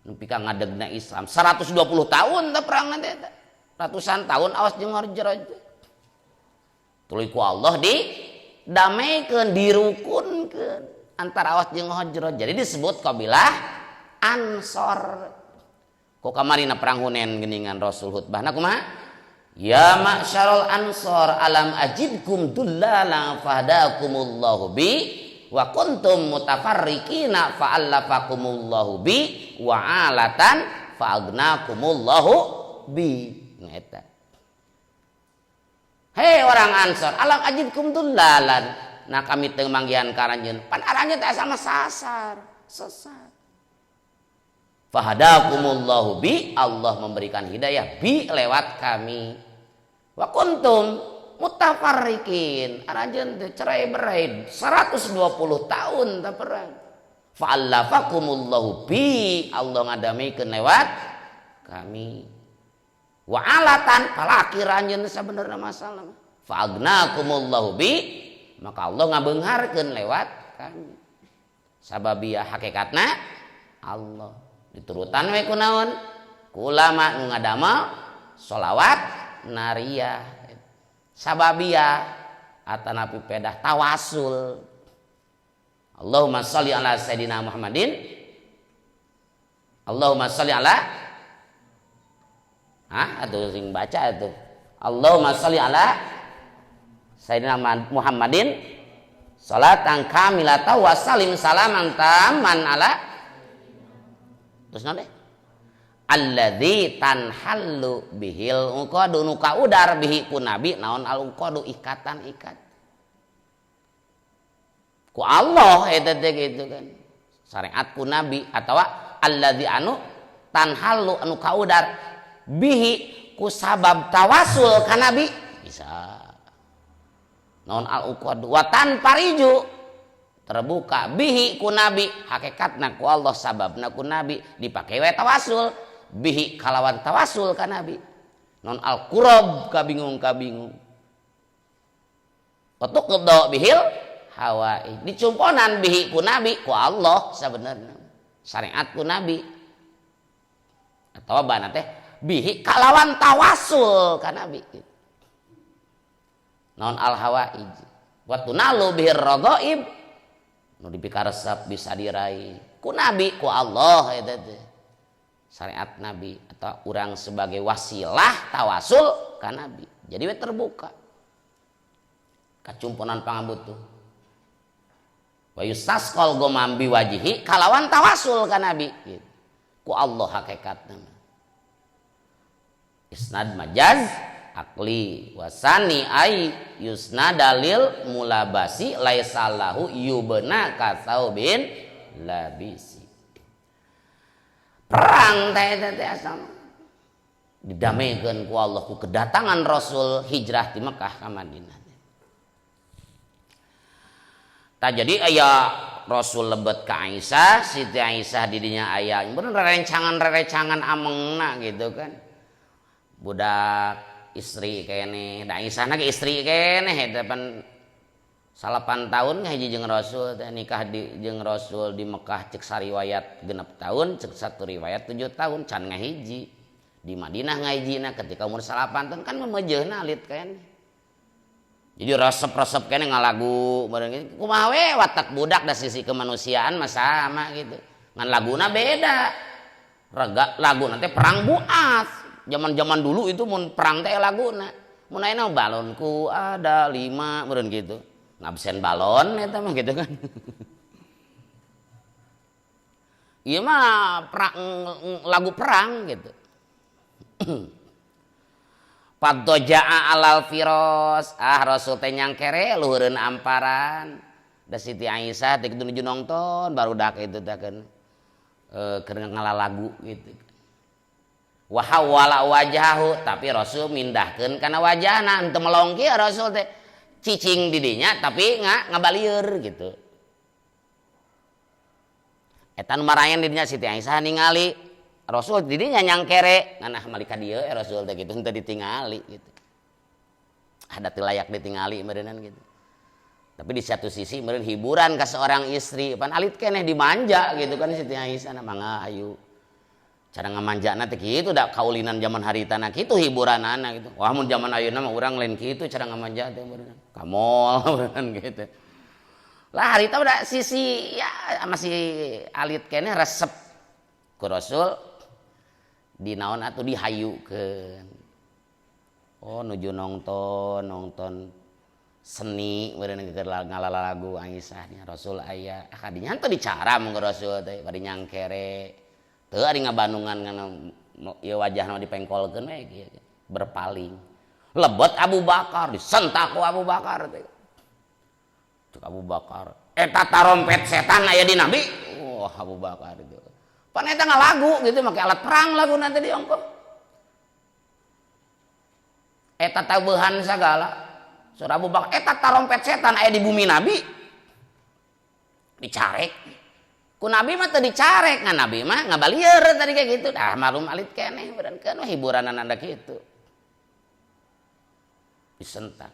Nepi ka ngadegna Islam 120 tahun teh perang teh. Ratusan tahun Aos jeung Hojroj. Tuluy ku Allah didamekeun, dirukunkeun antara Aos jeung Hojroj. Jadi disebut kabilah Ansor. Ku kamarina perang Hunain geuningan Rasul khutbahna kumaha? Ya ma'syarul ansor alam ajidkum dullala fahdakumullahu bi wa kuntum mutafarriqina fa'allafakumullahu bi wa alatan fa'agnakumullahu bi. Eta. Hei orang Ansor, alam ajidkum dullalan. Nah kami teu manggihan ka aranjeun. Pan aranjeun teh sama sasar, sesat. Fahadakumullahu bi, Allah memberikan hidayah bi lewat kami. Wa kuntum mutafarriqin, aranjeun teh cerai berai 120 tahun teh perang. Fa'allafakumullahu bi, Allah ngadamikeun lewat kami. Wa alatan palakir anjeun sabenerna masalah. Fa'agnakumullahu bi, maka Allah ngabeungharkeun lewat kami. Sababiyah hakikatna Allah. Diturutan we ku naon? Ku ulama nu ngadamel sholawat nariyah. Sababiyah atanapi pedah tawasul. Allahumma sholli ala sayidina Muhammadin. Allahumma sholli ala, hah, atuh sing baca atuh. Allahumma sholli ala sayidina Muhammadin salatan kamilatan wa salim salaman tamman ala. Terus naon deh? Alladzi tanhallu bihil uqadu, nu kaudar bihi ku nabi naon al uqadu, ikatan ikat. Ku Allah eta teh gitu kan. Syariat ku nabi atawa alladzi anu tanhallu anu kaudar bihi ku sabab tawasul ka nabi bisa. Naon al uqadu wa tanfariju terbuka bihi ku nabi, hakikatna ku Allah sababna ku nabi dipake we tawasul bihi kalawan tawasul ka nabi. Non al qurab kabingung kabingung. Watuqda bihil hawai dicumponan bihi ku nabi ku Allah sabenerna syariat ku nabi atawa bana teh bihi kalawan tawasul ka nabi. Non al hawaij wa tunalu bihir raghaib nu dipikaresep bisa diraih ku nabi ku Allah eta teh syariat nabi atau urang sebagai wasilah tawasul ka nabi. Jadi we terbuka kacumponan pangabutuh. Wa yustasqal gomam biwajihi kalawan tawasul ka nabi gitu. Ku Allah hakikatna. Isnad majaz akli wasani ai yusna dalil mulabasi laisa lahu yubna kasaubin labisi. Perang teh teh asal didamekeun ku Allah ku kedatangan Rasul hijrah di Mekah ka Madinah. Tah jadi aya Rasul lebet ka Aisyah, Siti Aisyah didinya aya bener rerencangan-rerencangan amengna gitu kan. Budak istri kene, da Aisyah na ge istri kene eta pan 8 tahun ngahiji jeung Rasul teh nikah di jeung Rasul di Mekah cek sariwayat 6 tahun, cek satu riwayat 7 tahun can ngahiji. Di Madinah ngahijina ketika umur 8 tahun kan memejehna alit kan. Jadi resep-resep kene ngalagu bareng kumaha we watak budak da sisi kemanusiaan mah sama gitu. Ngan laguna beda. Rega lagu nanti perang Buas. Zaman-zaman dulu itu mun perang teh laguna. Mun ayeuna balonku ada 5 meureun gitu. Ngabsen balon eta mah gitu kan. Ieu mah perang, lagu perang gitu. Fadojaa alal firos, ah Rasul teh nyangkere luhureun amparan. Da Siti Aisyah teh kitu nuju nongton barudak itu teh kan keur ngalalagu gitu. Wa hawala wajahu, tapi Rasul mindahkeun kana wajahna henteu melong kieu Rasul teh. Cicing di dinya tapi ngabalieur gitu. Eta nu marayan di dinya Siti Aisyah ningali Rasul di dinya nyangkere ngan ah malik ka dieu Rasul teh gitu henteu ditingali gitu. Ada teu layak ditingali meureunnan gitu. Tapi di satu sisi meureun hiburan ka seorang istri, pan alit keneh dimanja gitu kan Siti Aisyah mangga hayu. Cara ngamanjana teh kitu da kaulinan zaman haritana kitu hiburanana gitu. Wah mun zaman ayeuna mah urang lain kitu cara ngamanja teh meureun. Ka mall meureun gitu. Lah harita udah sisi ya masih alit keneh resep ku Rasul di naon atuh dihayukeun. Oh nuju nonton seni meureun keur ngalalagu Aisyah nya Rasul aya. Ah kadinya teu dicara mun Rasul teh bari nyangkere. Teu ari ngabandungan ngana ieu wajahna dipengkolkeun we kieu berpaling. Lebet Abu Bakar disentak ku Abu Bakar teh. Cek Abu Bakar, eta tarompet setan aya di Nabi. Wah Abu Bakar itu. Pan eta ngalagu gitu make alat perang lagu nanti diongkop. Eta tabehan sagala. Surah Abu Bakar eta tarompet setan aya di bumi Nabi. Dicarek. Ku Nabi mah teu dicarek, ngan Nabi mah ngabalieur tadi kayak gitu. Dah malum alit keneh berenkeun hiburan anda kitu. Disentak.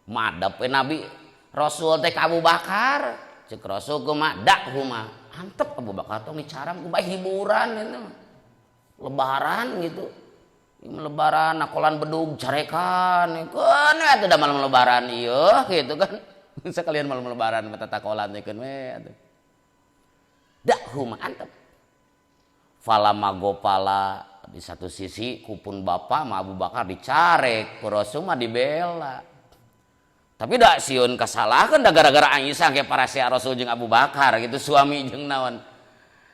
Madep we Nabi Rasul teh ka Abu Bakar. Cek Rasul kumaha dak huma. Antep Abu Bakar tong dicaram ku bae hiburan gitu. Lebaran gitu. Lebaran nakolan bedug carekan. Keun we atuh da malam lebaran ieu gitu kan. Sekalian malam lebaran mah tatakolan teh keun we atuh. Dak huma antep. Falama gopala di satu sisi kupun bapak ma Abu Bakar dicarek, ku Rasul mah dibela. Tapi dak sieun kasalahkeun da gara-gara Aisyah ke parasea Rasul jeung Abu Bakar gitu suami jeung naon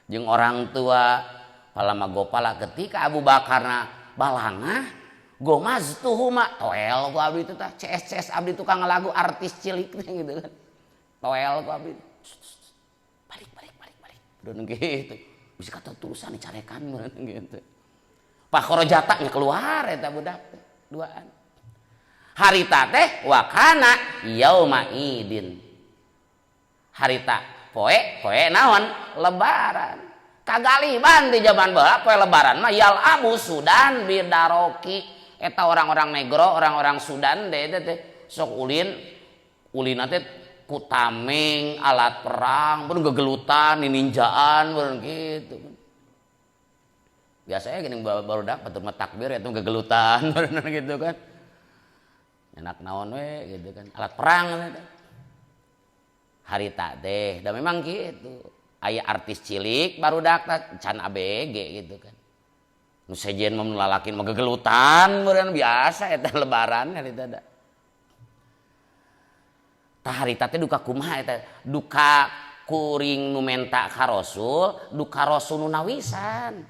jeung orang tua. Falama gopala ketika Abu Bakarna balangah gomaztuhuma toel ku abdi teh tah CS abdi tukang lagu artis cilik teh gitu kan. Toel ku abdi. Balik balik balik balik. Udah gitu. Bisa kata tulisan dicarekan gitu. Pakorojata nya keluar eta budak teh duaan. Harita teh wakana yauma idin. Harita poe poe naon lebaran. Kagaliban di zaman baheula poe lebaran mah yal abu Sudan bidaroki. Eta orang-orang negro, orang-orang Sudan teh teh sok ulin ulina teh ku tameng, alat perang, pun gegelutan, ninjaan, pun gitu. Biasanya gini baru dapat mah takbir itu gegelutan, gitu kan. Enak naon we gitu kan, alat perang gitu. Harita teh, da memang gitu. Aya artis cilik baru dak can ABG gitu kan. Nu sejen mah lalakin mah gegelutan, meureun biasa eta lebaran harita da. Tah harita teh duka kumaha eta? Duka kuring nu menta ka Rasul, duka Rasul nu nawisan.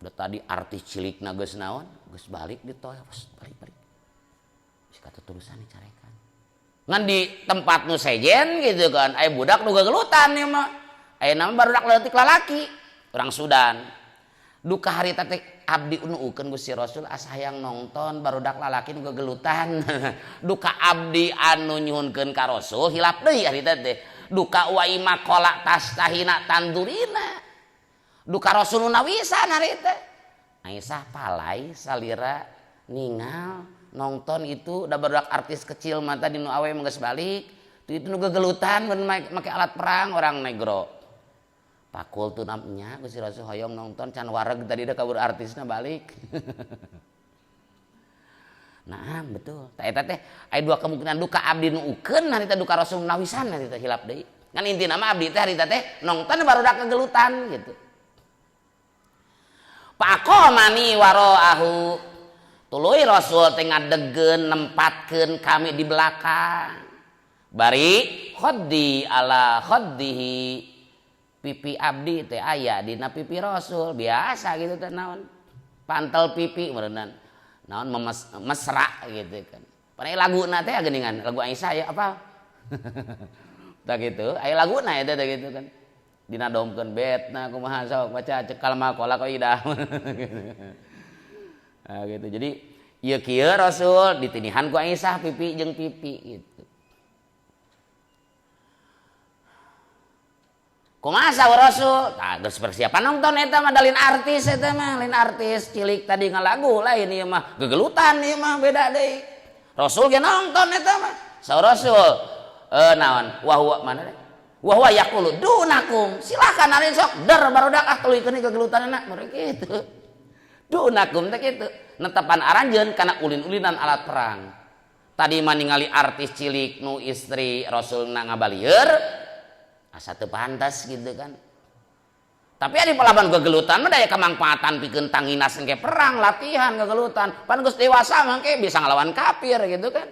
Udah tadi artis cilikna geus naon? Geus balik di toel, balik balik. Geus kata tulisan dicarekan. Ngan di tempat nu sejen gitu kan, aya budak nu gegelutan ieu mah. Aya nama barudak leutik lalaki, urang Sudan. Duka harita teh abdi nuukeun Gusti Rasul asa hayang nongton barudak lalaki nu gegelutan. Duka abdi anu nyuhunkeun ka Rasul hilap deui harita teh. Duka wa ima qala tastahina tandurina. Duka Rasul nu nawisan harita. Aisyah palai salira ningal Nonton itu da barudak artis kecil mah tadi nu awe mah geus balik. Itu nu gegelutan mun make alat perang orang negro. Pakul tuh namanya Gusti Rasul hoyong nonton can wareg tadi da kabur artisna balik. Nah, betul. Ta eta teh aya dua kemungkinan duka abdi nu ukeun harita duka Rasul nawisan harita hilap deui. Kan intina mah abdi teh harita teh nonton barudak kegelutan gitu. Faqomani waroahu. Tuluy Rasul teh ngadegkeun nempatkeun kami di belakang. Bari khaddi ala khaddihi. Pipi abdi teh aya dina pipi Rasul. Biasa gitu teh naon. Pantel pipi meureunnan. Naon mesra gitu kan. Padahal laguna teh geuningan, lagu Aisyah ya apa? Tah gitu, aya laguna eta teh gitu kan. Dina domkeun betna kumaha sok baca cekal maqala qaidah. Nah, gitu. Jadi ieu kieu Rasul ditinihan ku Aisyah pipi jeung pipi gitu. Kumaha saur Rasul? Tah geus persiapan nonton eta mah lain artis eta mah, lain artis cilik tadi ngalagu lain ieu mah gegelutan ieu mah beda deui. Rasul ge nonton eta mah. Saur Rasul naon? Wa huwa mana deh? Wa huwa yaqulu dunakum. Silakan ari sok der barudak ah tuluykeun gegelutanna mereka kitu. Dunakum teh kitu. Netepan aranjeun kana ulin-ulinan alat perang. Tadi mah ningali artis cilik nu istri Rasul na ngabalieur asa teu pantas gitu kan. Tapi ari palaban gegelutan mah daya kamangpaatan pikeun tanginas engke perang latihan gegelutan. Pan geus dewasa mah engke bisa ngalawan kafir gitu kan.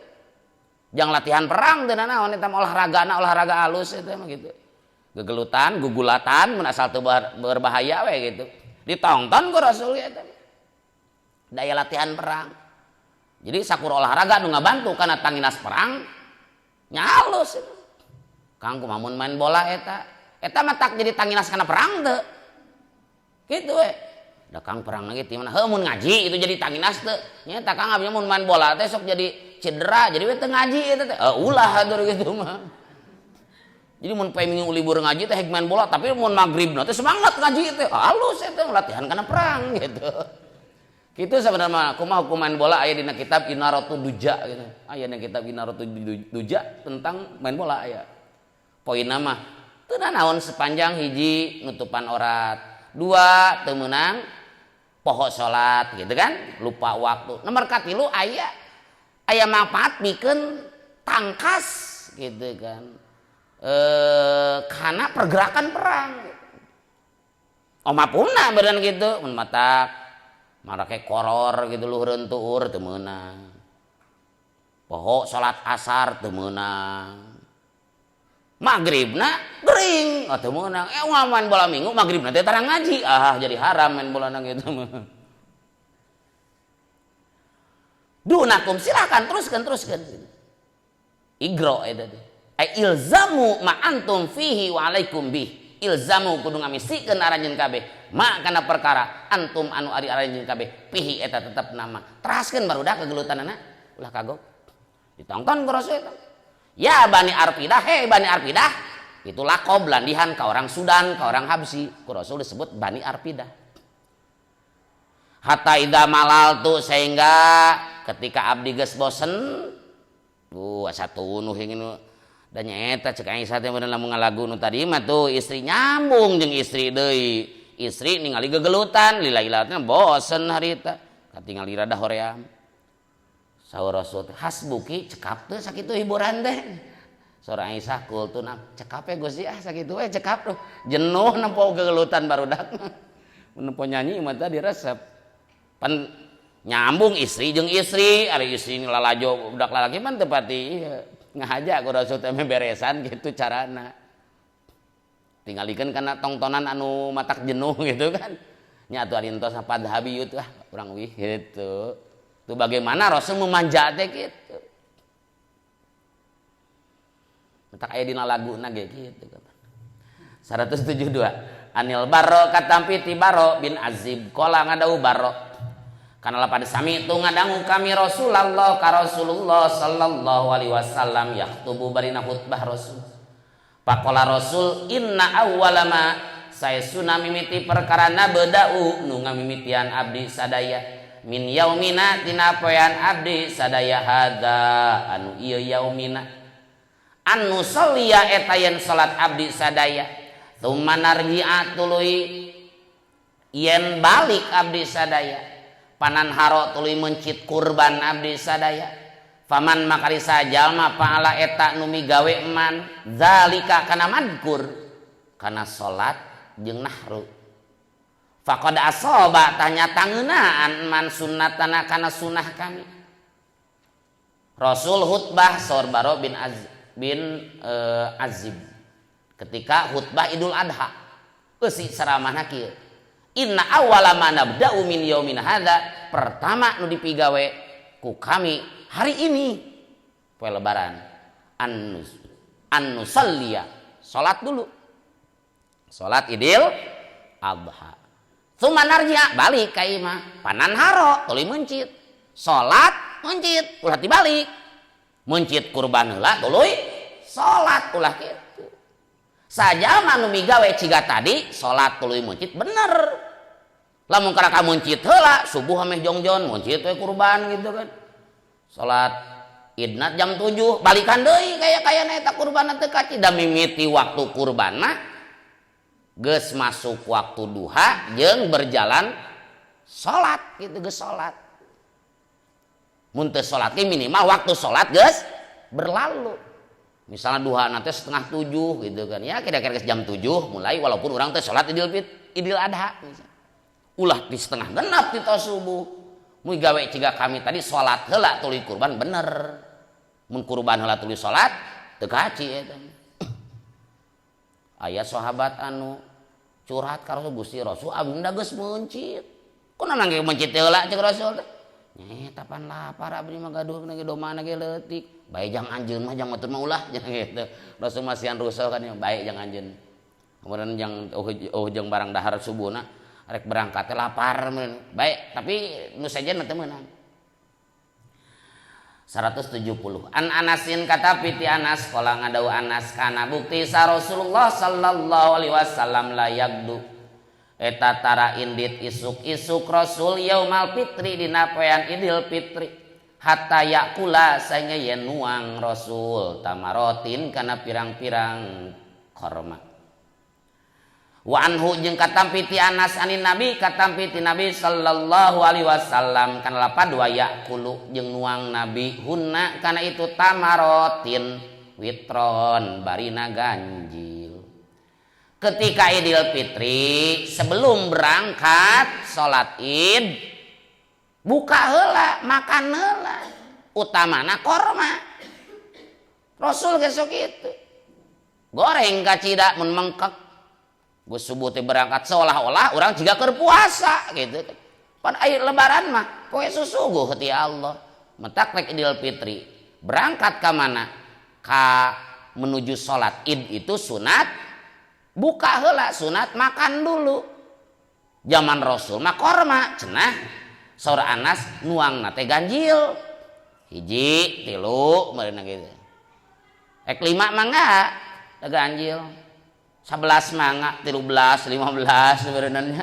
Jang latihan perang teu nanaon eta mah olahragana olahraga alus eta mah gitu. Gegelutan, gugulatan mun asal teu berbahaya we gitu. Ditonton ku Rasul eta. Daya latihan perang. Jadi sakur olahraga nu ngabantu kana tanginas perang nya alus eta. Kang kumaha mun main bola eta. Eta mah tak jadi tanginas kana perang teu. Gitu we. Da Kang perang lagi ti mana? Heuh mun ngaji itu jadi tanginas teu. Nya eta Kang abdi mun main bola teh sok jadi cedera, jadi we teu ngaji eta teh. Ulah atuh gitu mah. Jadi mun poe minggu libur ngaji teh main bola, tapi mun magribna teh semangat ngaji teh. Halus eta latihan kana perang gitu. Kitu sebenarnya kumaha hukum main bola aya dina kitab Inaratu Duja gitu. Aya dina kitab Inaratu Duja tentang main bola aya. Poinna mah teu nanaon sepanjang hiji nutupan aurat, dua teu meunang poho salat gitu kan, lupa waktu. Nomor katilu aya manfaat pikeun tangkas gitu kan. Karena pergerakan perang. Oh mapuna badan gitu, mun matak marake koror gitu luhureun tuur teu meunang. Poho salat asar teu meunang. Maghribna gering atau meunang. Main bola minggu maghribna teh tarang ngaji. Ah jadi haram main bola nang gitu mah. Dunakum silakan teruskan. Igro eta teh. Ai ilzamu ma antum fihi wa alaikum bih. Ilzamu kudu ngamisikeun aranjeun kabeh. Ma kana perkara antum anu ari aranjeun kabeh fihi eta tetep nama. Teraskeun barudak kegelutanana ulah kagok. Ditongton ku Rasul eta. Ya Bani Arpidah, hei Bani Arpidah, itu lakob landihan ke orang Sudan, ke orang Habsi. Ku Rasul disebut Bani Arpidah. Hatta idza malal tu sehingga ketika abdi geus bosen, asa tunuh ingin dan nyaeta cek Aisyah teh bener lamun ngalagu nu tadi mah tuh istri nyambung jeung istri deui. Istri ningali gegelutan, lila-ilatna bosen harita. Katingali rada hoream. Saur Rasul teh hasbuki cekap teh sakitu hiburan teh. Saur Aisyah kultu na cekap we Gusti ah sakitu we cekap tuh. Jenuh nempo gegelutan barudak. Nempo nyanyi mah tadi resep. Pan nyambung istri jeung istri, ari istri lalajo budak lalaki mah teu pati ieu. Ngahaja ku Rasul teh beresan gitu carana. Tingalikeun kana tongtonan anu matak jenuh gitu kan. Nya atuh ari entos padhabi ieu ah urang wih gitu. Itu bagaimana Rasul memanja teh gitu. Tak aya dina laguna ge kitu. 172 Anil Barro katampi ti Barro bin Azib qala ngadau Barro. Kana lapad sami tu ngadangu kami Rasulullah ka Rasulullah sallallahu alaihi wasallam yaktubu barina khutbah Rasul. Faqala Rasul inna awwala ma saesuna mimiti perkara nabda'u nu ngamimitian abdi sadaya Min yaumina tina poean abdi sadaya hadza anu ieu yaumina. Anu sholliya eta yen salat abdi sadaya. Tsumma narji'a tuluy yen balik abdi sadaya. Panan haro tuluy mencit kurban abdi sadaya. Faman makarisa jalma paala eta nu migawe man zalika kana madkur kana salat jeung nahru. Faqad asaba tanya tangeunaan man sunnatana kana sunnah kami. Rasul khutbah saur Baro bin Azib ketika khutbah Idul Adha. Eusi saramahna kieu. Inna awwala ma nabda'u min yaumin hadza, pertama nu dipigawe ku kami hari ini poe lebaran an-nusalliya, salat dulu. Salat Idul Adha. Tsumma narji'a balik ka imah, panan haro tuluy meuncit. Salat meuncit ulah dibalik. Meuncit kurban heula tuluy salat ulah kitu. Sajalma nu migawe ciga tadi salat tuluy meuncit bener. Lamun karaka meuncit heula subuh ameh jongjon meuncit we kurban gitu kan. Salat idna jam 7 balikan deui kaya-kayana eta kurbanna teu kaci da mimiti waktu kurban mah geus masuk waktu duha jeung berjalan salat gitu geus salat. Mun teu salat ge minimal waktu salat geus berlalu. Misalnya duha nanti 6:30 gitu kan ya, kira-kira jam 7 mulai walaupun orang teh salat Idul Adha misalnya. Ulah di 5:30 di tos subuh. Mun gawe ciga kami tadi salat heula tuluy kurban bener. Mun kurban heula tuluy salat teu kaci eta. Aya sahabat anu curhat ka Rasul, Gusti Rasul abdi da geus meuncit. Kunaon ge meuncit heula cek Rasul teh? Nya pan lapar abdi mah gaduh ge domana ge leutik. Bae jang anjeun mah jang batur mah ulah cenah gitu. Rasul masihan rusuh kan bae jang anjeun. Kemudian jang oh jang barang dahar subuhna rek berangkat teh lapar bae tapi nu sejen teh meunang. 170 an Anasin kata piti Anas kala ngadau Anas kana bukti sa Rasulullah sallallahu alaihi wasallam la yagdu eta tara indit isuk-isuk Rasul yaumal fitri dina poean Idul Fitri hatta yakula sehingga yen nuang Rasul tamarotin kana pirang-pirang korma. Wa anhu jeung katampi ti Anas anin Nabi katampi ti Nabi sallallahu alaihi wasallam kana lapad wa yakulu jeung nuang Nabi hunna kana itu tamarotin witron barina ganjil. Ketika Idul Fitri sebelum berangkat salat Id buka heula makan heula utamana korma. Rasul ge sok kitu. Goreng kacida mun mengkek geus subuh teh berangkat seolah-olah orang jiga keur puasa gitu. Pan air lebaran mah poe susuguh ti Allah. Mentak rek Idul Fitri berangkat ka mana? Ka menuju salat Id itu sunat buka heula, sunat makan dulu. Zaman Rasul mah korma cenah saur Anas nuangna teh ganjil. Hiji, tilu meureunna gitu. Ek 5 mangga ganjil. 11 mangga, 13, 15 sebenarnya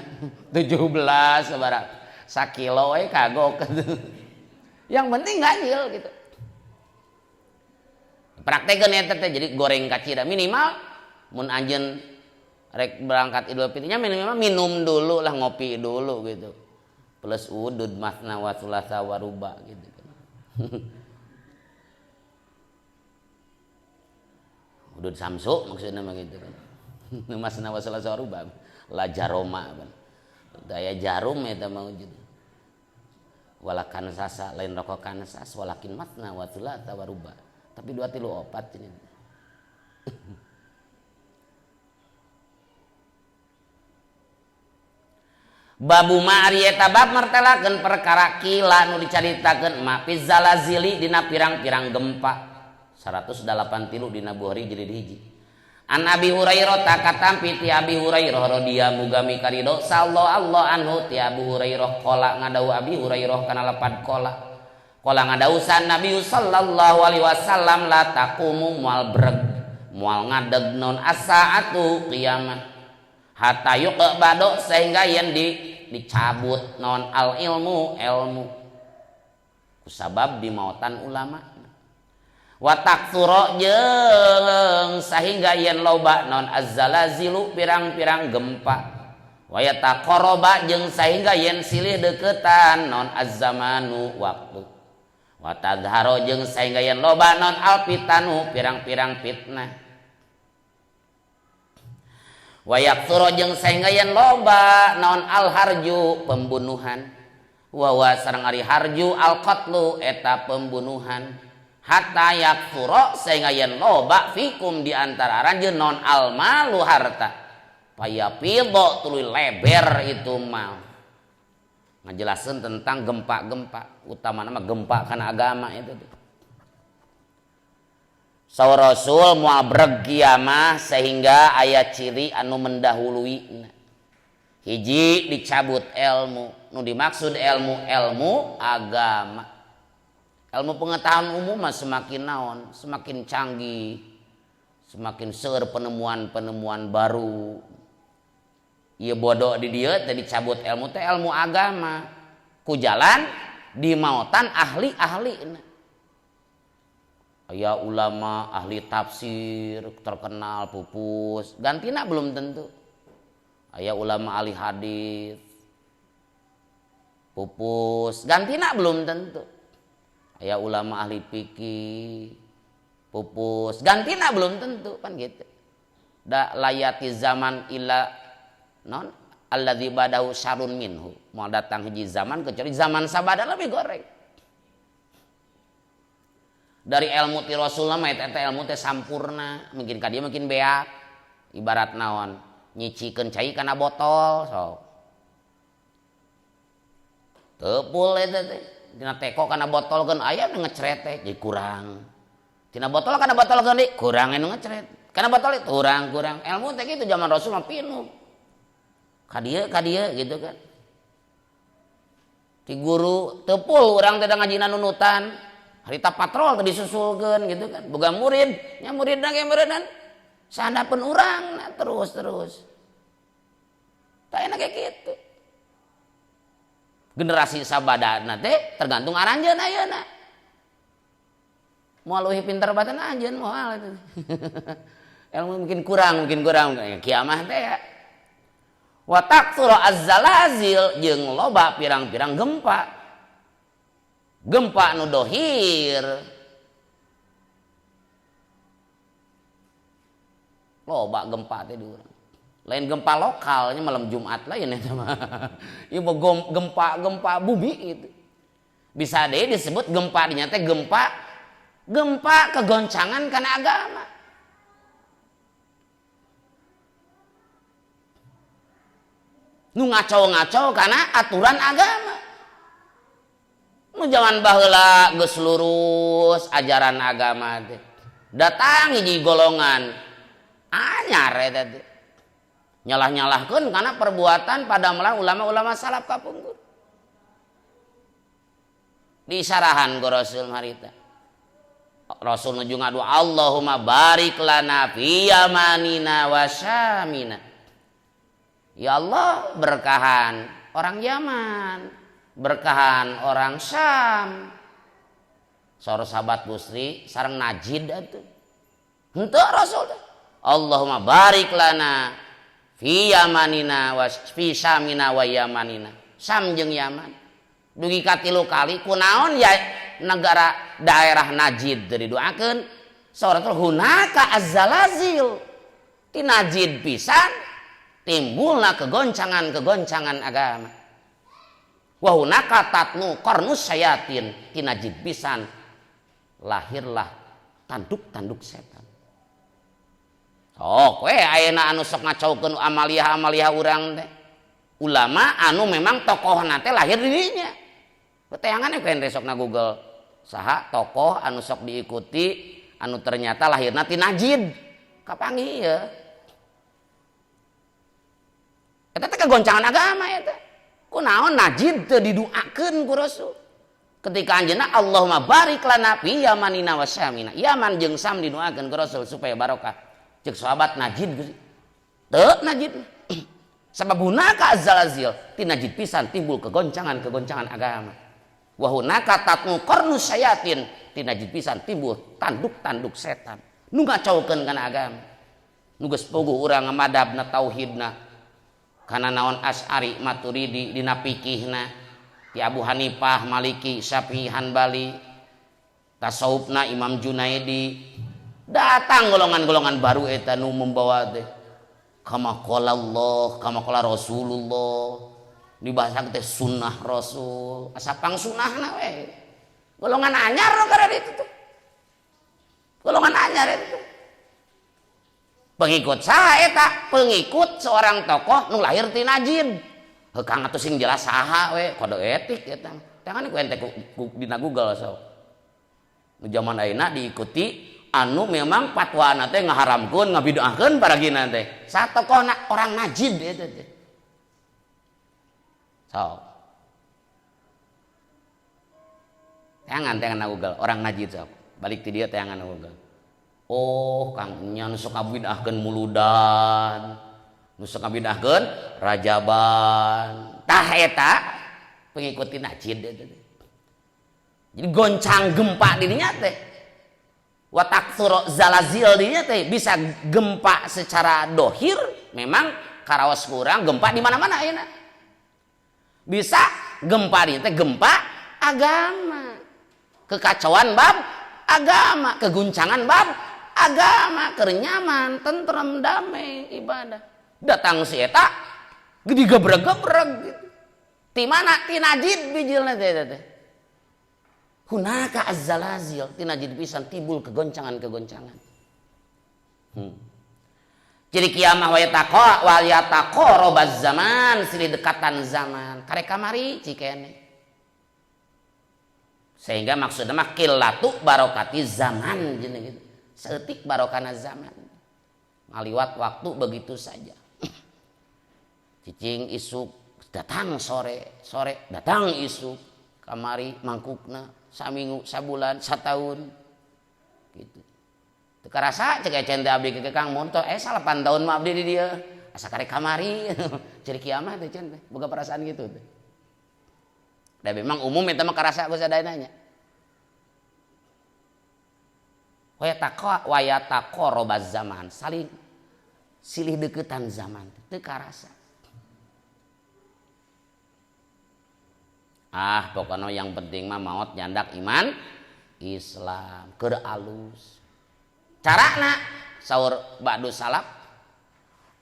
17 sebarang sakilo we kagok. Yang penting ganjil gitu. Praktekeun eta teh jadi goreng kacida minimal mun anjeun rek berangkat Idul Fitrinya minimal minum dulu lah, ngopi dulu gitu. Plus udud masna wa thulatha wa ruba gitu kan. Udud samsu maksudnya mah gitu kan. Masna wa thulatha wa ruba la jaroma kan. Daya jarum eta mah wujud. Walakan sasa lain rokok kansas walakin masna wa thulatha wa ruba. Tapi 2 3 4 ini. Babu ma'ri eta bab martelakeun perkara kila nu dicaritakeun ma fi zalazili dina pirang-pirang gempa 183 dina Bukhari jilid 1. An Abi Hurairah katampi ti Abi Hurairah radhiyallahu mugami karido sallallahu anhu ti Abu Hurairah qala ngadau Abi Hurairah kana lapad qala qala ngadausan Nabi sallallahu alaihi wasallam la taqumu moal breg moal ngadeg non asaatu kiamat hatta yuqbado sehingga yen di dicabut non al ilmu ilmu kusabab dimautan ulama wa taktsura jeung sahingga yen loba non azzalazilu pirang-pirang gempa wa yataqarraba jeung sahingga yen silih deukeutan non azzamanu waktu wa tadharo jeung sahingga yen loba non alfitanu pirang-pirang fitnah wa yaktsura jeung sahingga yen loba non alharju pembunuhan wa wa sareng ari harju alqatlu eta pembunuhan hatta yaktsura sehingga yen loba fikum di antara aranjeun non almalu harta payapidho tuluy leber itu mal. Ngajelasin tentang gempa-gempa, utama nama gempa kana agama itu. Saur Rasul moal breg kiamah sehingga aya ciri anu mendahului. Hiji dicabut ilmu, nu dimaksud ilmu ilmu agama. Ilmu pengetahuan umum mah semakin naon, semakin canggih, semakin seueur penemuan-penemuan baru. Ieu bodoh di dieu teh dicabut ilmu teh ilmu agama. Ku jalan dimautan ahli-ahli. Aya ulama ahli tafsir terkenal pupus, gantina belum tentu. Aya ulama ahli hadis pupus, gantina belum tentu. Aya ulama ahli fikih pupus, gantina belum tentu kan gitu. Da layati zaman illa non alladzi badahu syarrun minhu. Mau datang hiji zaman kecuali zaman sabada lebih goreng. Dari ilmu ti Rasulullah mah eta ilmu teh sampurna, mungkin ka dieu mungkin beak. Ibarat naon, nyicikeun cai kana botol sok. Teu pul eta teh. Tina teko kana botol keun aya nu ngecret teh jadi kurang. Tina botol kana botol keun deui kurang anu ngecret. Kana botol itu kurang-kurang. Ilmu teh kitu zaman Rasul mah pinuh. Ka dieu gitu kan. Ti guru teu pul urang teh da ngajina nunutan. Harita patrol teh disusulkeun gitu kan. Boga murid, nya muridna ge meureunnan sahandapeun urang nah, terus. Tah enak kayak gitu. Generasi sabadana teh tergantung aranjeun ayeuna. Moal leuwih pinter batan anjeun moal itu. Ilmu mungkin kurang kiamah teh ya. Wa taktsura azzalazil jeung loba pirang-pirang gempa. Gempa nu dohir. Loba gempa teh di urang. Lain gempa lokalnya malam Jumat lain eta mah. Ieu gempa-gempa bumi gitu. Bisa deui disebut gempa dinya teh gempa kegoncangan kana agama. Nu ngaco-ngaco kana aturan agama. Nu zaman baheula geus lurus ajaran agama teh. Datang hiji golongan anyar eta teh. Nyalah-nyalahkeun kana perbuatan pada malah ulama-ulama salaf kapungkur. Disarahan ku Rasul harita. Rasul nuju ngadua Allahumma barik lana fi yamanina wa syamina. Ya Allah, berkahan orang Yaman, berkahan orang Syam. Saur sahabat Busri sareng Najid atuh. Henteu Rasul teh. Allahumma barik lana fi yamanina wa fi syamina wa yamanina. Syam jeung Yaman. Dugi ka 3 kali kunaon ya negara daerah Najid teu didoakeun. Saur Rasul hunaka azzalazil. Ti Najid pisan timbulna kegoncangan-kegoncangan agama. Wa hunaka tatnu qarnus syayatin. Ti Najid pisan lahirlah tanduk-tanduk setan. Sok we ayeuna anu sok ngacaukeun amaliyah-amaliyah urang teh. Ulama anu memang tokohna teh lahir di dinya. Teangan we sok na Google. Saha tokoh anu sok diikuti anu ternyata lahirna ti Najid. Kapanggih ieu. Eta teh kegoncangan agama eta. Kunaon Najid teu diduakeun ku Rasul. Ketika anjeunna Allahumma barik lana fi yamanina wa syamina. Yaman jeung Syam diduakeun ku Rasul supaya barokah. Cek sahabat Najid Gusti. Teu Najid. Sabab hunaka azzalazil ti Najd pisan timbul kegoncangan-kegoncangan agama. Wa hunaka tatmu qarnu syayatin ti Najd pisan timbul tanduk-tanduk setan nu ngacaukeun kana agama. Nu geus puguh urang ngamadabna tauhidna kana naon Asy'ari Maturidi dina fikihna ti Abu Hanifah Maliki Syafi'i Hanbali tasawufna Imam Junaidi. Datang golongan-golongan baru eta nu membawa teh kama qala Allah kama qala Rasulullah dibahasa teh sunnah Rasul asa pang sunnahna we. Golongan anyar kada itu tuh. Golongan anyar itu tuh. Pengikut saha eta? Pengikut seorang tokoh nu lahir ti Najd. Heuh Kang atuh sing jelas saha we kode etik eta. Tangan ku ente ku dina Google sok. Nu zaman ayeuna diikuti anu memang fatwana teh ngaharamkeun ngabid'ahkeun paragina teh. Satokohna orang Najd eta teh. Sok. Teangan teangan Google orang Najd sok. Balik ti dieu teangan Google. Oh, Kang nya nu sok ngabid'ahkeun muludan, nu sok ngabid'ahkeun rajaban. Tah eta pengikut Najd eta teh. Jadi goncang gempa dirinya teh. Wa taktsuru zalazil dirinya teh bisa gempa secara dohir memang karaos kurang gempa di mana-mana ayeuna. Bisa gempa dirinya teh gempa agama. Kekacauan bab agama, keguncangan bab agama, kerenyaman, tentrem, damai, ibadah. Datang si eta digebreg-gebreg gitu. Ti mana? Ti Najd bijilna teh teh. Hunaka azzalazil, ti Najd pisan timbul kegoncangan-kegoncangan. Jadi kiamah wa yataqa wa yataqarabaz zaman, silih dekatan zaman. Karek kamari cikene. Sehingga maksudnya mah qillatu barokati zaman jeneng gitu. Seetik barokana zaman. Ngaliwat waktu begitu saja. Cicing isuk datang sore, sore datang isuk, kamari mangkukna saminggu, sabulan, sataun gitu. Teu karasa cek ecen teh abdi ke Kang Mun teh 8 tahun mah abdi di dieu. Asa karek kamari. Ciri kiamat teh cen teh, boga perasaan gitu teh. Da memang umum eta mah karasa ku sadayana nya. Wa yataqarabaz zaman, saling silih deketan zaman teu karasa. Ah, pokoknya yang penting mah maot nyandak iman Islam keur alus. Carana saur ba'du salaf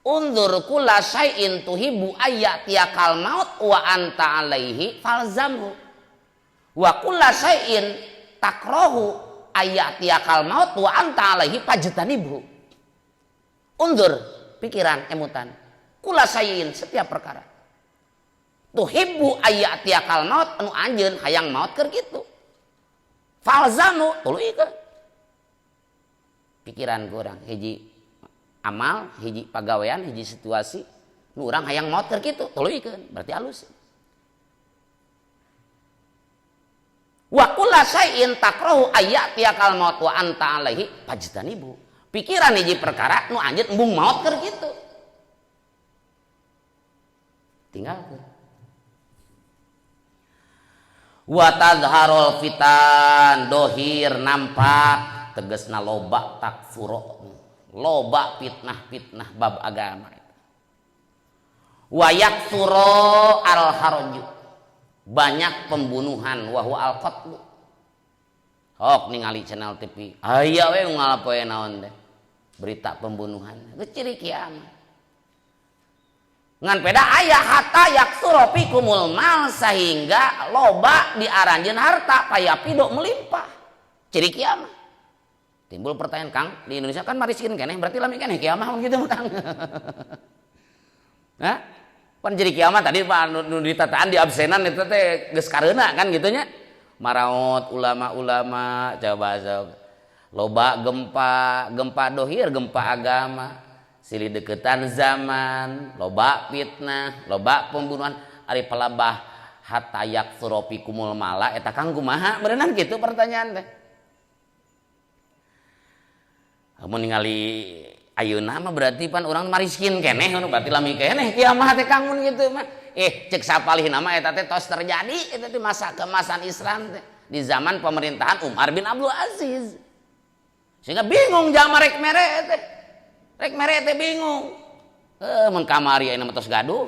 unzur kulla syai'in tuhibbu ayyatiyakal maut wa anta alaihi falzamhu wa kulla syai'in takrahu ayyatiyakal maut wa anta alaihi fajtanibhu. Unzur pikiran emutan kulla syai'in setiap perkara tuhibbu ayyatiyakal maut anu anjeun hayang maut keur kitu falzamu tuluy ke pikiran kurang hiji amal hiji pagawean hiji situasi nu urang hayang maut keur kitu tuluykeun berarti alus. Wa kulla syai'in takrahu ayyatiyakal maut wa anta alaihi fajtanibu. Pikiran hiji perkara nu anjeun embung maut keur kitu tinggalkeun. Wa tadharul fitan dohir nampak tegesna loba takfuro loba fitnah-fitnah bab agama. Wa yaktsuro al haraju banyak pembunuhan wa huwa al qatlu. Hok ningali channel TV aya we ngalapoe naon teh berita pembunuhan geus ciri kiamat. Ngan peda aya hatta yaktsuro fikumul mal sehingga loba di aranjeun harta payapido melimpah ciri kiamat. Timbul pertanyaan Kang, di Indonesia kan mariskin keneh berarti lami keneh kiamah gitu Kang. Hah? Pan jadi kiamat tadi Pak nu ditataan di absenan itu teh geus kareuna kan gitu nya. Maraot ulama-ulama coba sok. Loba gempa, gempa dohir, gempa agama. Silih deketan zaman, loba fitnah, loba pembunuhan, ari palabah hatta yaktsuro fikumul mala eta Kang kumaha berenang gitu pertanyaan teh. Mun ningali Ayeuna mah berarti pan urang mariskin keneh berarti lami keneh kiamah teh kangun gitu mah. Cek sapalihna mah eta teh tos terjadi eta teh masa keemasan Islam teh di zaman pemerintahan Umar bin Abdul Aziz. Sehingga bingung jalma rek mere teh. Rek mere teh bingung. Mun kamari ayeuna mah tos gaduh.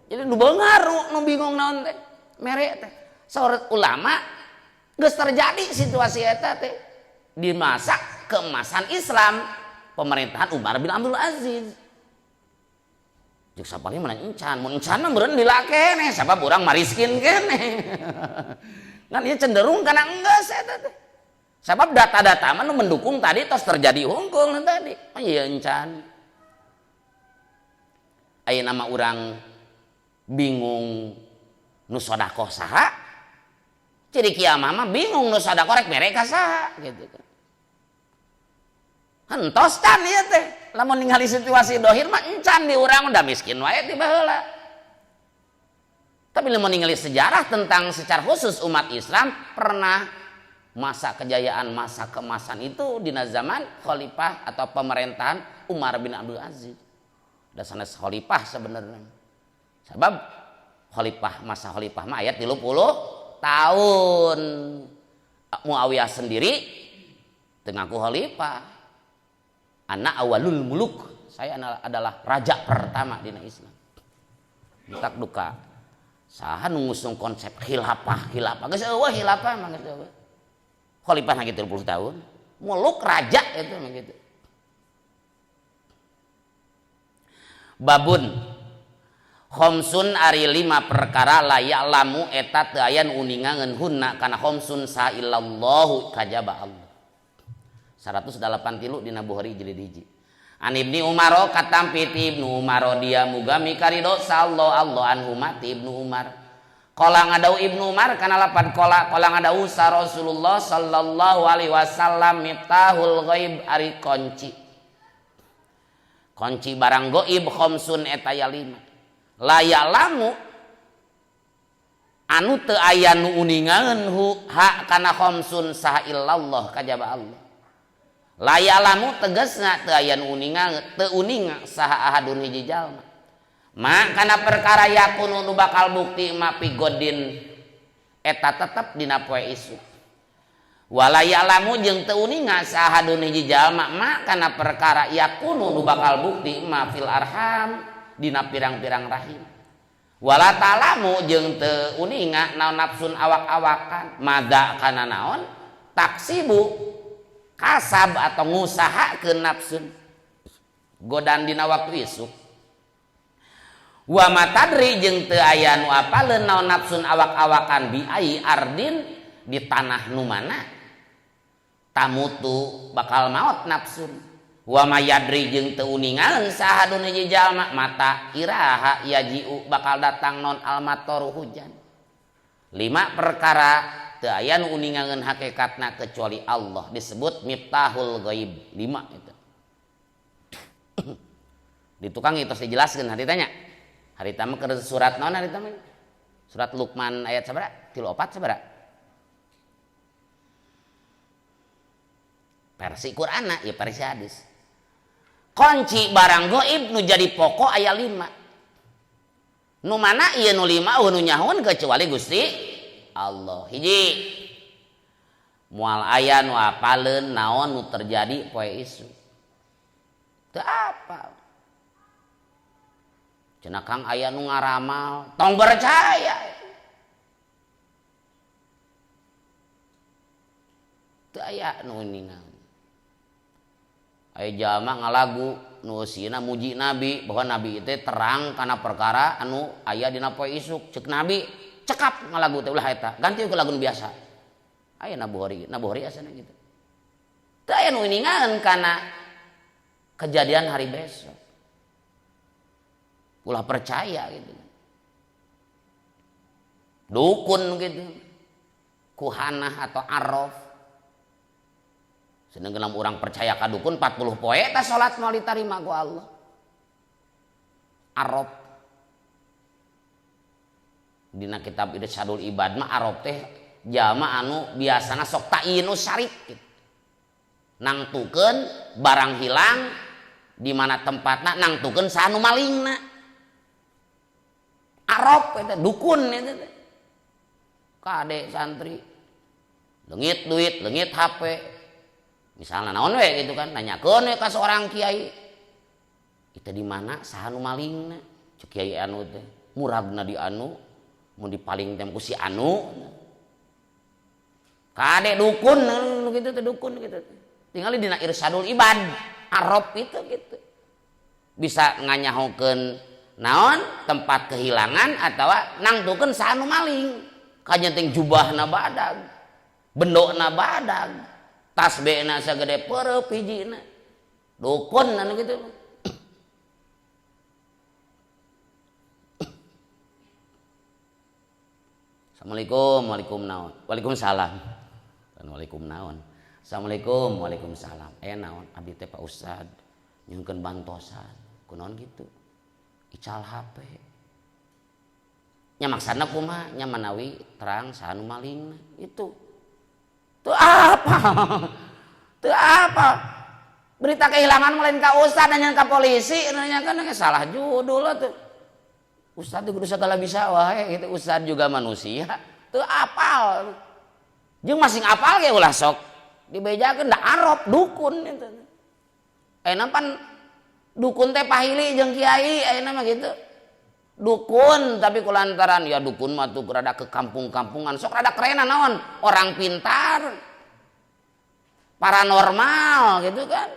Jadi nu beungar nu bingung naon teh. Mere teh. Saur ulama geus terjadi situasi eta teh di masa keemasan Islam pemerintahan Umar bin Abdul Aziz. Jeung sapalih mah encan, mun encan mah meureun dilakeneh sabab urang mariskin keneh. Ngan ieu cenderung kana enggeus eta teh. Sabab data-data mah nu mendukung tadi tos terjadi hungkul tadi. Oh ieu encan. Ayeuna mah urang bingung nu sedekah saha? Ciri kiamah mah bingung nu sedekah rek mere ka saha gitu kan. Hentos can ieu teh. Lamun ningali situasi dohir mah encan di urang udah miskin wae ti baheula. Tapi lamun ningali sejarah tentang secara khusus umat Islam pernah masa kejayaan, masa keemasan itu dina zaman khalifah atau pemerintahan Umar bin Abdul Aziz. Da sanes khalifah sebenarnya. Sebab khalifah masa khalifah mah ayat 30 tahun. Muawiyah sendiri teu ngaku khalifah. Anak awalul muluk, saya adalah raja pertama dina Islam. Entak duka. Saha nu ngusung konsep khilafah, khilafah. Geus eueuh khilafah mah geus eueuh. Khalifah lagi 30 tahun, muluk raja itu mah gitu. Babun khamsun ari 5 perkara la ya'lamu eta teu aya nu uningangeun hunna kana khamsun sa illallahu kajaba Allah. 183 dina Bukhari jilid 1. An Ibni Umar katampi ti Ibnu Umar dia muga mikarido sallallahu Allah anhu mati Ibnu Umar. Qala ngadau Ibnu Umar kana lapan qala qala ngadau sa Rasulullah sallallahu alaihi wasallam miftahul ghaib ari kunci. Kunci barang gaib khamsun eta ya 5. La ya'lamu anu teu aya nu uningaeun hu ha kana khamsun saha illallah kajaba Allah. La ya'lamu tegasna teu aya nu uninga teu uninga saha ahadun hiji jalma. Ma kana perkara yakunu nu bakal bukti ma fi godin eta tetep dina poe isuk. Wala ya'lamu jeung teu uninga saha ahadun hiji jalma ma kana perkara yakunu nu bakal bukti ma fil arham dina pirang-pirang rahim. Wala ta'lamu jeung teu uninga naon nafsun awak-awakan mada kana naon taksibu kasab atau ngusahakeun nafsun godan dina waktu isuk. Wa matadri jeung teu aya nu apaleun naon nafsun awak-awakan bi ai ardin di tanah nu mana tamutu bakal maot nafsun. Wa mayadri jeung teu uningaeun saha dun hiji jalma mata iraha yajiu bakal datang non almatoru hujan. 5 perkara teu aya nu uningaeun hakikatna kecuali Allah disebut miftahul ghaib 5 itu. Di tukang itu dijelaskeun haritanya. Harita mah keur surat naon harita mah? Surat Luqman ayat sabaraha? 34 sabaraha? Versi Qur'anna ya versi hadis. Kunci barang gaib nu jadi pokok aya 5. Nu mana ieu nu 5 eueuh nu nyahoan kecuali Gusti Allah. Hiji moal aya nu apaleun naon nu terjadi poe isuk. Teu apal. Cenah Kang aya nu ngaramal, tong percaya. Teu aya nu uningan. Aya jalma ngalagu nu eusina muji nabi bahwa nabi itu terang kana perkara anu aya dina poe isuk. Ceuk nabi cekap ngalagu teh ulah eta, ganti ke lagu nu biasa. Aya Nabuhori, Nabuhori asana gitu. Teu aya nu uningan kana kejadian hari besok. Ulah percaya gitu. Dukun gitu. Kuhanah atau arof. Sedangkan lamun urang percaya ka dukun 40 poe eta salat moal ditarima ku Allah. Arof. Dina kitab Irsyadul Ibad mah arof teh jalma anu biasana sok ta'inu syarik gitu. Nangtukeun barang hilang Di mana tempatna nangtukeun saha nu malingna. Arop eta dukun eta teh. Kade santri leungit duit, leungit HP. Misalna naon we gitu kan, nanyakeun we ka seorang kiai. Itu di mana saha nu malingna? Cek kiai anu teh, muragna di anu, mun dipaling teh ku si anu. Kade dukun gitu teh dukun gitu. Tingali dina Irsyadul Ibad, Arab itu gitu. Bisa nganyahokeun naon tempat kehilangan atawa nangtukeun saha nu maling. Kanyenting jubahna badag, bendokna badag, tasbihna sagede peureub hijina. Dukun anu kitu. Assalamualaikum, waalaikum naon. Waalaikumsalam. Waalaikum naon. Assalamualaikum, waalaikumsalam. Naon abdi teh Pak Ustad nyungkeun bantosan. Kunaon gitu? Ical HP. Nya maksana kumaha? Nya manawi terang saha nu malingna. Itu. Teu apa? Teu apa? Berita kehilangan lain ka ustad nanya ka polisi, nanya kan salah judul atuh. Ustad kudu segala bisa wae gitu. Ustad juga manusia. Teu apal. Jeung masing apal ge ulah sok dibejakeun da Arab dukun itu. Ayeuna pan dukun teh pahili jeung kiai ayeuna mah gitu. Dukun tapi kulantaran ya dukun mah tuh rada ke kampung-kampungan sok rada kerenan naon orang pintar paranormal gitu kan.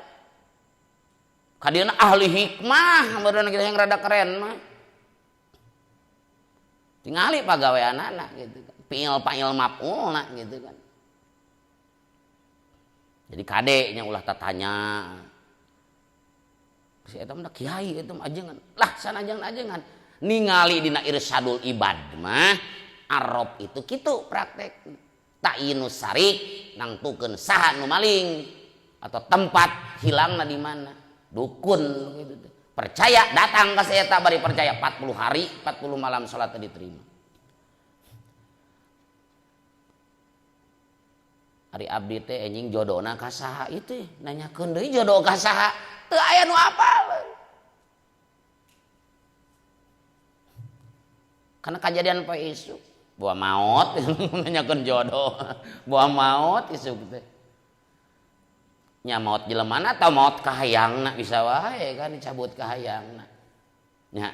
Kadieuna ahli hikmah badan kita yang rada keren mah. Tingali pagaweanana gitu kan. Fiil fa'il maf'ulna gitu kan. Jadi kadenya ulah tatanya. Si eta mah kiai eta mah ajengan. Lah sanajan ajengan ningali dina Irsyadul Ibad mah Arab itu kitu praktek. Ta'yinus sarik nangtukeun saha nu maling atau tempat hilangna di mana. Dukun gitu teh. Percaya datang ka si eta bari percaya 40 hari 40 malam salat diterima. Ari abdi teh enjing jodona ka saha itu nanyakeun deui jodoh ka saha teu aya nu apal. Karena kejadian poe isuk bawa maot nanyakeun jodoh bawa maot isuk teh. Nya maot jelemana atau maot kahayangna bisa wae kan dicabut kahayangna. Nya.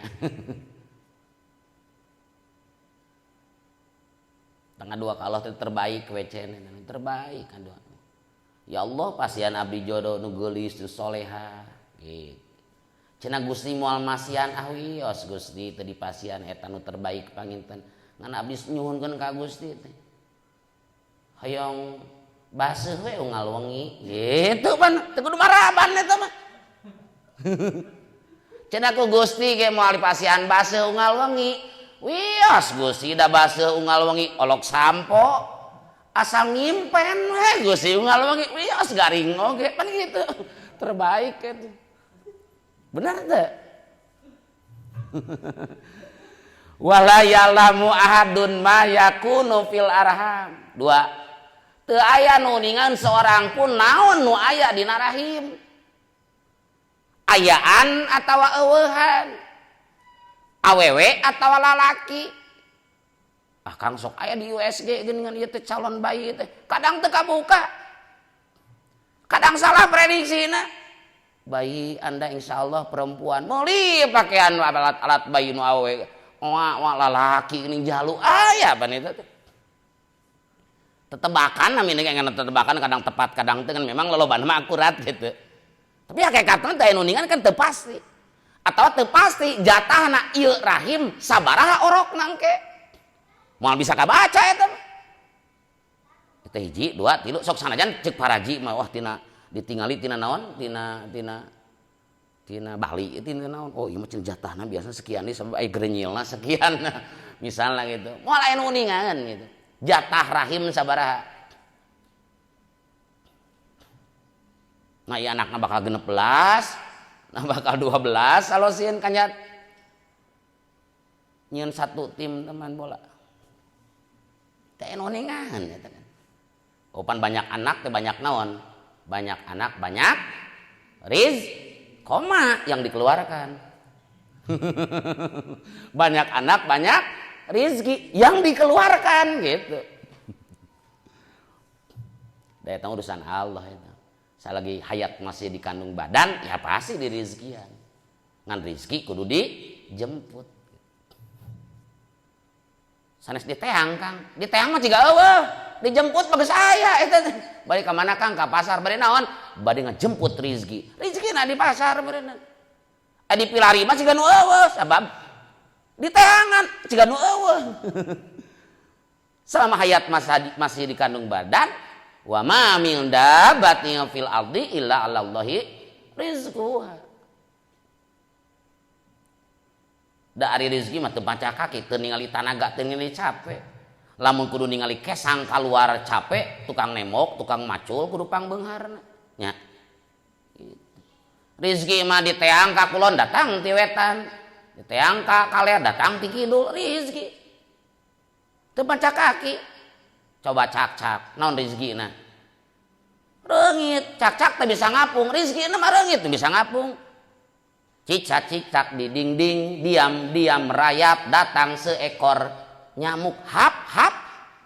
Tengah dua kalau terbaik WC terbaik kan doa. Ya Allah pasian abdi jodoh nu geulis nu soleha gitu. Cenah Gusti moal masian ah wios Gusti teu dipasian eta nu terbaik panginten. Ngan abdi nyuhunkeun ka Gusti teh. Hoyong baseuh we unggal wengi gitu pan teu kudu maraban eta mah. Cenah ku Gusti ge moal dipasian baseuh unggal wengi. Wios Gusti da baseuh unggal wengi olok sampo asal ngimpen we Gusti unggal wengi wios garing oge pan gitu terbaik gitu. Benar teu? Wala ya'lamu ahadun ma yakunu fil arham. Dua. Teu aya nu ningan seorang pun naon nu aya dina rahim. Ayaan atawa eueuhan. Awewe atawa lalaki. Ah Kang sok aya di USG geuningan ieu teh calon bayi teh. Kadang teu kabuka. Kadang salah prediksina. Bayi Anda insya Allah perempuan. Meuli pakaian alat-alat bayi nu awewe. Wah, wah lalaki geuning jalu aya pan eta teh. Tetebakan namina ge ngan tetebakan kadang tepat kadang teu kan memang lolobana mah akurat gitu. Tapi hakikatna teh nu ningan kan teu pasti. Atau teu pasti jatahna ieu rahim sabaraha orokna engke. Moal bisa kabaca eta mah. Eta hiji, dua, tilu sok sanajan ceuk paraji mah wah tina ditingali tina naon tina tina tina Bali tina naon. Oh ieu mah cenah jatahna biasa sekian deui sabab aya grenyilna sekian. Misalna gitu. Moal aya nu uningan gitu. Jatah rahim sabaraha. Nah ieu anakna bakal 16, nah bakal 12 kalau sieun kanyat nyieun satu tim teman bola. Teh noningan eta kan. Opan banyak anak teh banyak naon? Banyak anak banyak Koma yang dikeluarkan. Banyak anak banyak rizki yang dikeluarkan gitu. Daya urusan Allah itu. Saya lagi hayat masih dikandung badan ya pasti dirizkian. Ngan rizki kudu dijemput. Sanes diteang Kang, diteang mah ciga eueuh, dijemput bagus aya eta teh. Bari ka mana Kang? Ka pasar bari naon? Bari ngajemput rizki. Rizkina di pasar beureunna. Di pilari mah ciga nu eueuh sabab diteangan ciga nu eueuh. Selama hayat masih dikandung badan, wa ma min dabbatin fil ardi illa 'alallahi rizquha. Da ari rezeki mah teu maca kaki, teu ningali tanaga, teu ningali capek. Lamun kudu ningali kesang kaluar capek, tukang nemok, tukang macul kudu pangbeungharna. Nya. Gitu. Rezeki mah diteang ka kulon datang ti wetan, diteang ka kaler datang ti kidul, rezeki. Teu maca kaki. Coba cak-cak, naon rezekina? Reungit, cak-cak teu bisa ngapung, rezekina mah reungit teu bisa ngapung. Cicak-cicak di dinding, diam-diam merayap, datang seekor nyamuk, hap-hap,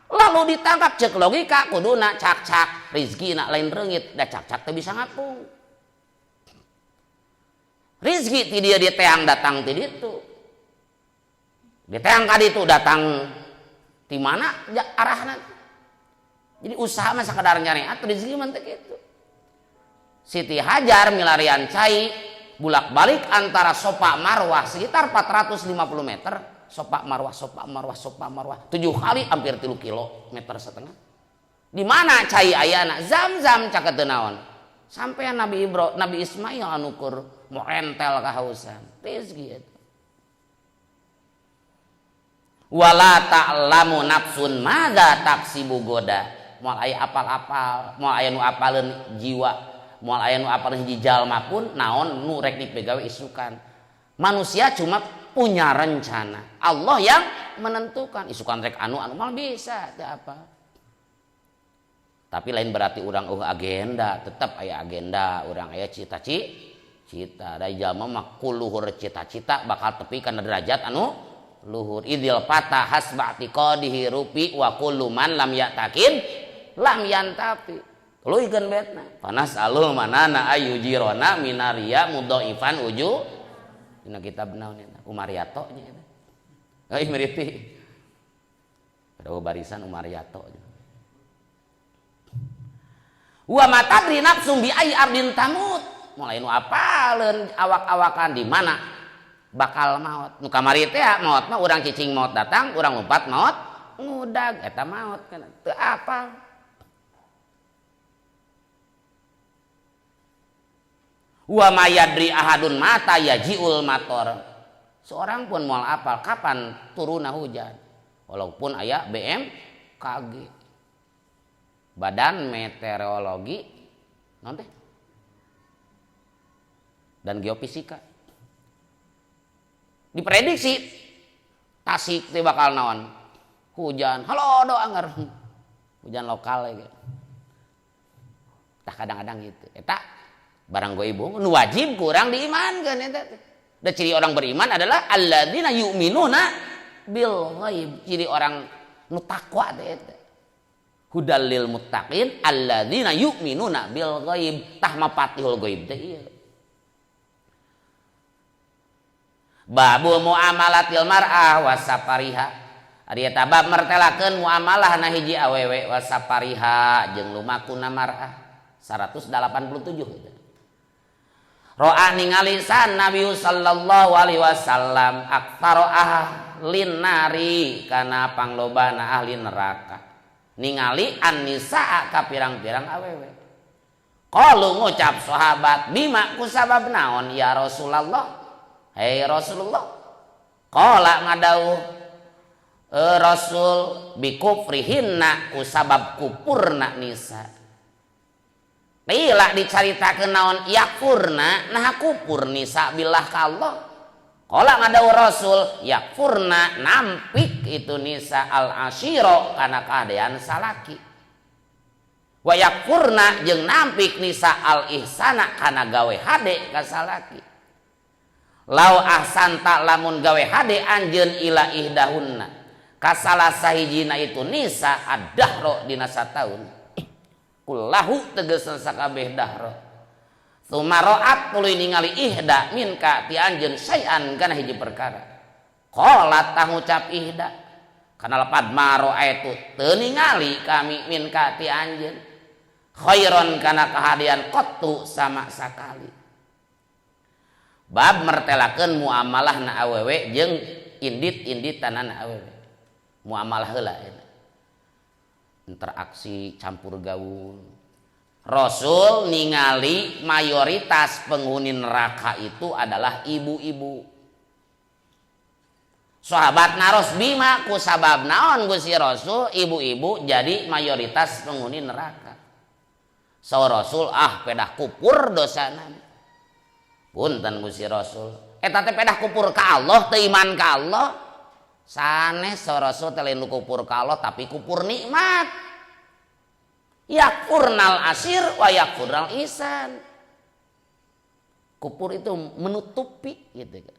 lalu ditangkap. Cek logika kuduna cak-cak, rizkina lain reungit, da cak-cak teu bisa ngapung. Rizki ti dia diteang datang ti ditu. Diteang ka ditu datang ti mana arahna. Jadi usaha mah sakadar nyareat rizki mah teh kitu. Siti Hajar milarian cai bulak-balik antara Sofa Marwah sekitar 450 meter, Sofa Marwah, Sofa Marwah, Sofa Marwah, 7 kali hampir 3 kilometer setengah. Di mana cai ayana? Zam-zam caket teu naon. Sampai Nabi Ibro, Nabi Ismail anu keur morentel kahausan. Rezeki eta. Wala ta'lamu nafsun madza taksibu goda. Moal aya apal-apal, moal aya nu apaleun jiwa, moal aya nu apaleun hiji jalma pun naon nu rek dipegawe isukan. Manusia cuma punya rencana, Allah yang menentukan. Isukan rek anu anu mal bisa teu apa. Tapi lain berarti urang eueuh agenda, tetap aya agenda, urang aya cita-cita. Da jalma mah kuluhur cita-cita bakal tepi kana derajat anu luhur. Idil fata hasba i'tiqadihi rufi wa kullu man lam ya'taqid lam yantafi. Tuluikeun betna. Panas alul manana ayu jirona minaria mudhaifan uju. Dina kitab naon eta? Umaryato nya eta. Euy miriti. Ada barisan Umaryato. Wa matadri nafsum bi ayyi ardin tamut. Mulai nu apaleun awak-awakan di mana bakal maot. Nu kamari teh maot mah urang cicing maot datang, urang lompat maot ngudag eta maot kana teu apal. Wa mayadri ahadun mata yajiul mator. Seorang pun moal apal kapan turunna hujan. Walaupun aya BMKG. Badan Meteorologi naon teh? Dan Geofisika. Diprediksi Tasik teh bakal naon? Hujan. Halo do anger. Hujan lokal ge. Tah kadang-kadang gitu. Eta barang goib nu wajib kurang diimankeun eta teh. Da ciri orang beriman adalah alladzina yu'minuna bil ghaib. Ciri orang nu takwa teh eta. Hudal lil muttaqin alladzina yu'minuna bil ghaib. Tah mafatihul ghaib teh ieu. Babu muamalatil mar'ah wasafariha. Ari eta bab mertelakeun muamalah na hiji awewe wasafariha jeung lumakuna mar'ah 187 eta. Ro'a ningali san Nabi sallallahu alaihi wasallam aktsara ahlin nari kana panglobana ahli neraka. Ningali an-nisaa ka pirang-pirang awewe. Qalu ngucap sahabat bima kusabab naon ya Rasulullah? Hei Rasulullah. Qala ngadauh Rasul bikufrihinna kusabab kupurna nisa. Bila dicaritakeun naon yakfurna nah kupur nisa billah ka Allah. Qala ngadau Rasul yakfurna nampik itu nisa al asyira kana kahadean salaki. Wa yakfurna jeung nampik nisa al ihsana kana gawe hade ka salaki. Lau ahsanta lamun gawe hade anjeun ila ihdahunna ka salah sahijina itu nisa ad-dahra dina sataun. Kullahu tegasna sakabeh dahra. Tsumma ra'at tuluy ningali ihda minka ti anjeun syai'an kana hiji perkara. Qalat tah ngucap ihda kana lapad ma ra'aitu teu ningali kami minka ti anjeun khairon kana kahadean qattu sama sakali. Bab mertelakeun muamalah na awewe jeung indit-inditanana awewe. Muamalah heula eta. Interaksi campur gaul. Rasul ningali mayoritas penghuni neraka itu adalah ibu-ibu. Sahabat naros bima ku sabab naon Gusti Rasul ibu-ibu jadi mayoritas penghuni neraka. Saur Rasul ah pedah kupur dosana. Punten Gusti Rasul. Eta teh pedah kupur ka Allah teu iman ka Allah. Sanes saur Rasul teh lain kupur ka Allah tapi kupur nikmat. Yakfurnal asir wa yakfurnal ihsan. Kupur itu menutupi gitu kan.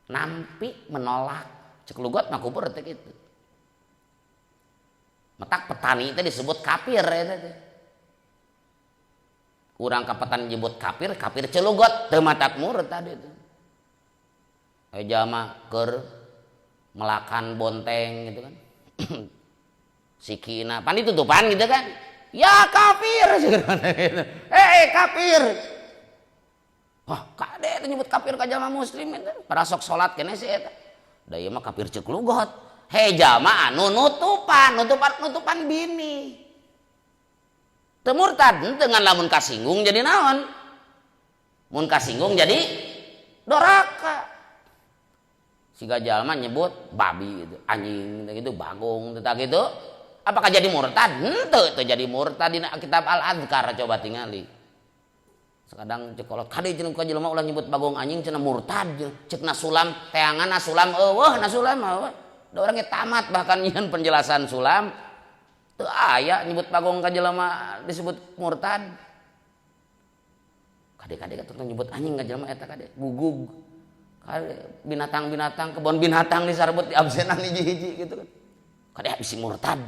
Nampi menolak. Cek lugot mah kupur teh kitu. Matak petani teh disebut kafir eta teh. Urang ka petani nyebut kafir, kafir celugot teu matak murtad itu. Jalma keur melakan bonteng gitu kan. Sikina pan ditutupan gitu kan. Ya kafir kafir. Wah, kade itu nyebut kafir ka jalma muslim eta. Para sok salat keneh sih eta. Da ieu mah kafir ceuk lugot. He jalma anu nutupan, nutupan bini. Teu murtad henteu ngan lamun kasinggung jadi naon? Mun kasinggung jadi doraka. Siga jalma nyebut babi gitu, anjing gitu, bagong teu gitu. Apakah jadi murtad? Henteu teu jadi murtad dina kitab Al-Adhkar coba tingali. Sekadang cekolot kade jeung ka jelema ulah nyebut bagong anjing cenah murtad ceuk na sulam teangan na sulam eueuh na sulam eueuh. Da urang ge tamat bahkan nyieun penjelasan sulam teu aya nyebut bagong ka jelema disebut murtad. Kade-kade katuh nyebut anjing ka jelema eta kade gugug. Kade binatang-binatang kebon binatang disarbut di absenan hiji-hiji gitu kan. Kade habis murtad.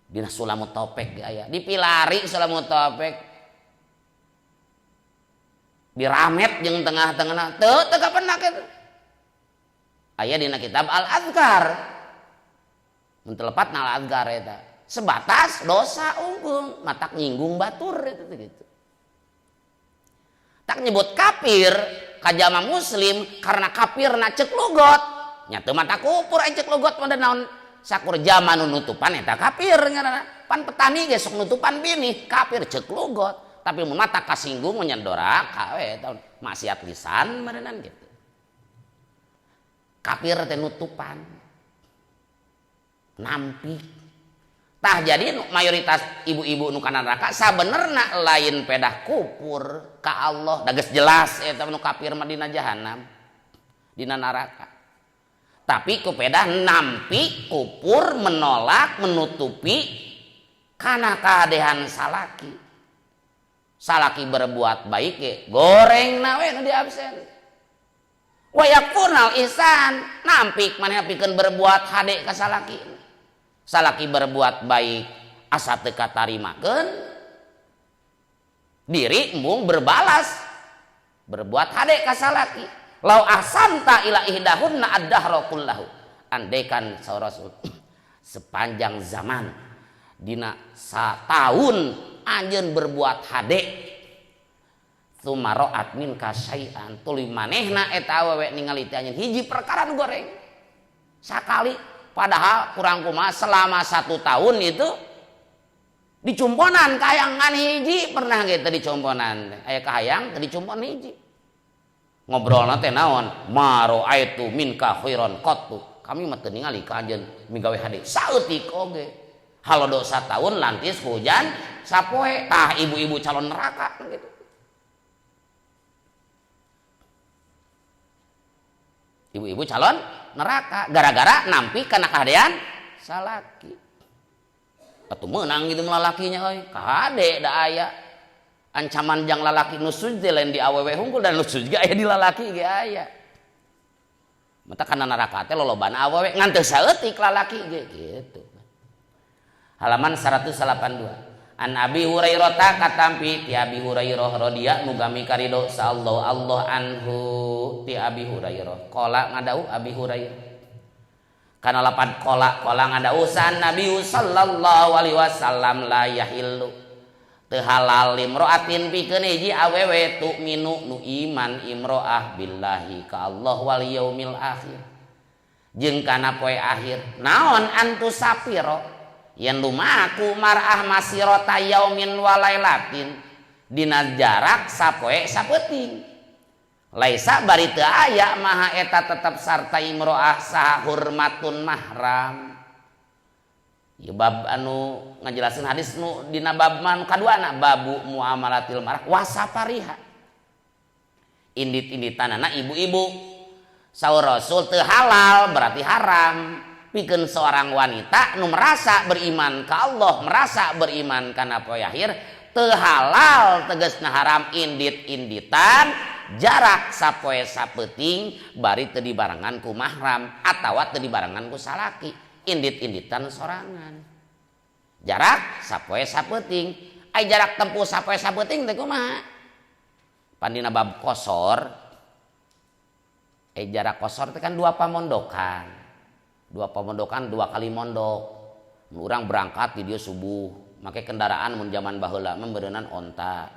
Dina sulamu topek ge aya dipilari sulamu topek. Diramet jeung tengah-tengahna teu teu kapenak eta. Aya dina kitab Al-Adhkar. Mun teu lepat na Al-Adhkar eta. Sebatas dosa unggul, matak nyinggung batur eta teh gitu. Tak nyebut kafir ka jalma muslim karena kafirna ceuk lugot. Nya teu mata kupur aya ceuk lugot mah naon sakur jalma nu nutupan eta kafir ngaranna. Pan petani ge sok nutupan bini, kafir ceuk lugot. Tapi mun mata kasinggung menyendora we eta maksiat lisan meureunnan gitu. Kafir teh nutupan. Nampi. Tah jadi mayoritas ibu-ibu nu kana neraka sabenerna lain pedah kupur ka Allah. Da geus jelas eta nu kafir mah dina jahanam. Dina neraka. Tapi ku pedah nampi, kupur, menolak, menutupi kana kahadean salaki. Salaki berbuat baik ge goreng na we nu di absen. Wa yakfurnal ihsan, nampik manehna pikeun berbuat hade ka salaki. Salaki berbuat baik asa teu katarimakeun diri embung berbalas berbuat hade ka salaki. Lau ahsanta ila ihdahunna ad-dahra kullahu. Andekan saur Rasul sepanjang zaman dina sataun anjeun berbuat hade tsumma ra'at minka syai'an tuluy manehna eta awewe ningali teh anjeun hiji perkara nu goreng sakali padahal kurang kumaha selama 1 tahun itu dicumponan kayangan hiji pernah gitu dicumponan aya kahayang teu dicumpon hiji ngobrolna teh naon ma ra'aitu minka khairan qattu kami mah teu ningali ka anjeun migawe hade saeutik oge halodo satahun lantis hujan sapoe tah ibu-ibu calon neraka gitu. Ibu-ibu calon neraka gara-gara nampi kana kahadean salaki. Atuh meunang gitu lalakinya euy. Kade da aya. Ancaman jang lalaki nusuz teh lain di awewe hungkul dan nusuz ge aya di lalaki ge aya. Mata kana neraka teh lolobana awewe ngan teu saeutik lalaki ge gitu. Halaman 182. An Abi Hurairah katampi ti Abi Hurairah radhiyallahu mugami karido sallallahu Allah anhu ti Abi Hurairah. Qala ngadau Abi Hurairah. Kana lapan qala qala ngadau san Nabi sallallahu alaihi wasallam la yahillu teu halal limroatin pikeun hiji awewe tu'minu nu iman imroah billahi ka Allah wal yaumil akhir. Jeung kana poe akhir. Naon antu sapiro yen lumaku mar'ah masirata yaumin walailatin dina jarak sapoe sapeuting laisa bari teu aya maha eta tetep sarta imro'ah saha hurmatun mahram. Ieu bab anu ngajelasin hadis nu dina bab man kaduana babu muamalatil mar'ah wasafariha indit-inditanana ibu-ibu saur Rasul teu halal berarti haram pikeun seorang wanita nu merasa beriman ka Allah, merasa beriman kana poe akhir, teu halal tegasna haram indit-inditan jarak sapoe sapeuting bari teu dibarengan ku mahram atawa teu dibarengan ku salaki, indit-inditan sorangan. Jarak sapoe sapeuting, ai jarak tempuh sapoe sapeuting teh kumaha? Pandina bab kosor, jarak kosor teh kan dua pamondokan. Dua pamondokan dua kali mondok. Urang berangkat di dia subuh, make kendaraan mun zaman baheula mah beureunan onta.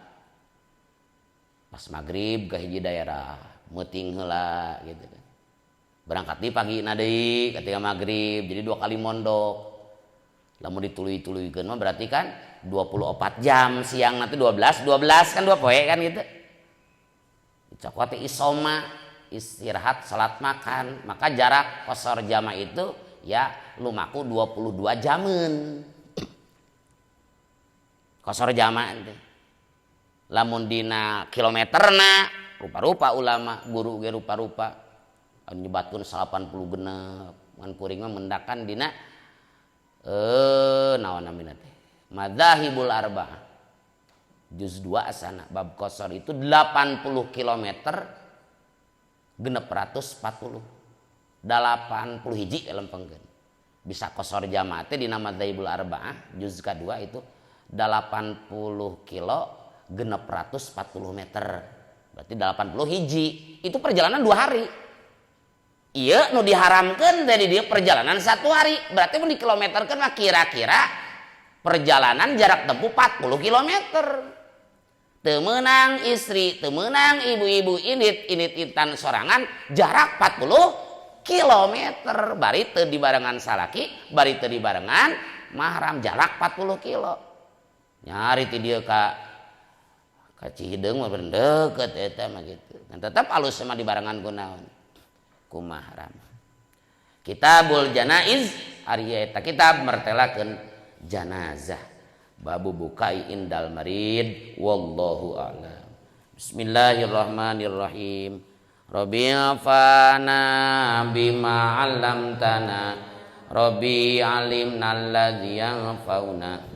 Pas maghrib ke hiji daerah, meuting heula gitu kan. Berangkat di pagi na deui ketika maghrib, jadi dua kali mondok. Lamun dituluy-tuluykeun mah berarti kan 24 jam siang nanti 12, 12 kan dua poe kan gitu. Dicokot isoma istirahat salat makan, maka jarak kosor jama itu ya lumaku 22 jaman. Kosor jama teh. Lamun dina kilometerna rupa-rupa ulama guru ge rupa-rupa anu nyebatkeun 80 genep ngan kuring mah mendakan dina naon namina teh Madzahibul Arba'ah juz 2 asana bab kosor itu 80 kilometer 640 80 hiji lempengkeun bisa kosor jamaah teh dina Madzahibul Arba'ah juz kedua itu 80 kilo 640 meter berarti 80 hiji itu perjalanan 2 hari. Iya nu diharamkeun dari dia perjalanan 1 hari berarti mun dikilometerkeun mah kira-kira perjalanan jarak tempuh 40 kilometer. Teu meunang istri, teu meunang ibu-ibu indit intan sorangan jarak 40 kilometer bari teu dibarengan salaki, bari teu dibarengan mahram jarak 40 kilo. Nyari ti dieu ka Cihideung mah deukeut eta mah gitu. Dan tetep alus mah dibarengan ku naon? Ku mahram. Kitabul Janaiz ari eta kitab mertelakeun janazah. Babu bukai indal marid wallahu a'lam. Bismillahirrahmanirrahim. Rabbi fana bima 'allamtana Rabbi alimna alladzi yanfa'una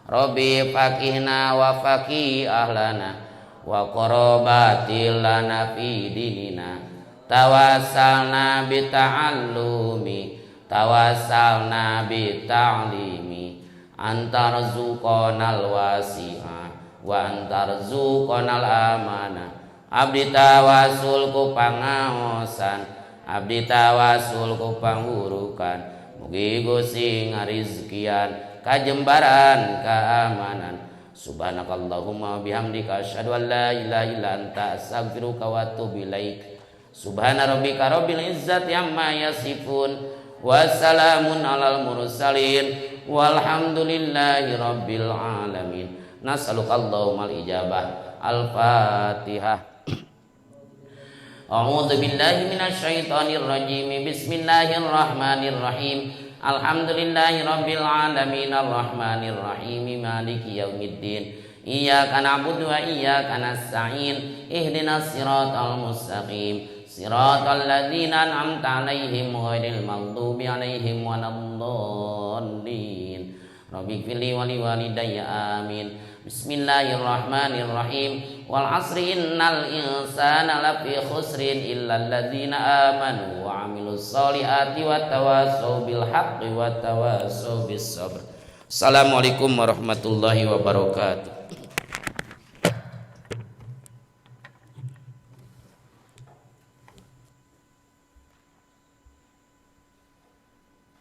Rabbi faqihna wa faqih ahlana wa qarabatil lana fi dinina tawassalna bi ta'allumi tawassalna bi ta'limi antarzuqanal wasi'a wa antarzuqanal amana abdi tawasul ku pangaosan abdi tawasul ku panggurukan mugi Gusti ngarizkian kajembaran keamanan. Subhanakallahumma bihamdika asyhadu an la ilaha illa anta astaghfiruka wa atubu ilaik. Subhana rabbika rabbil izzati amma yasifun wassalamun alal mursalin walhamdulillahi rabbil alamin. Nas'aluka Allahumma al-ijabah. Al-Fatihah. A'udzu billahi minasyaitonir rajim. Bismillahirrahmanirrahim. Alhamdulillahi rabbil alamin arrahmanir rahim maliki yaumiddin. Iyyaka na'budu wa iyyaka nasta'in. Ihdinas siratal mustaqim. Siratal ladzina an'amta 'alaihim ghairil maghdubi 'alaihim waladdallin. Rabbighfirli wa liwalidayya, amin. Bismillahirrahmanirrahim. Wal asri, innal insana lafi khusrin illa alladzina amanu wa amilus solihati wa tawassaw bil haqqi wa tawassaw bis sabr. Assalamualaikum warahmatullahi wabarakatuh.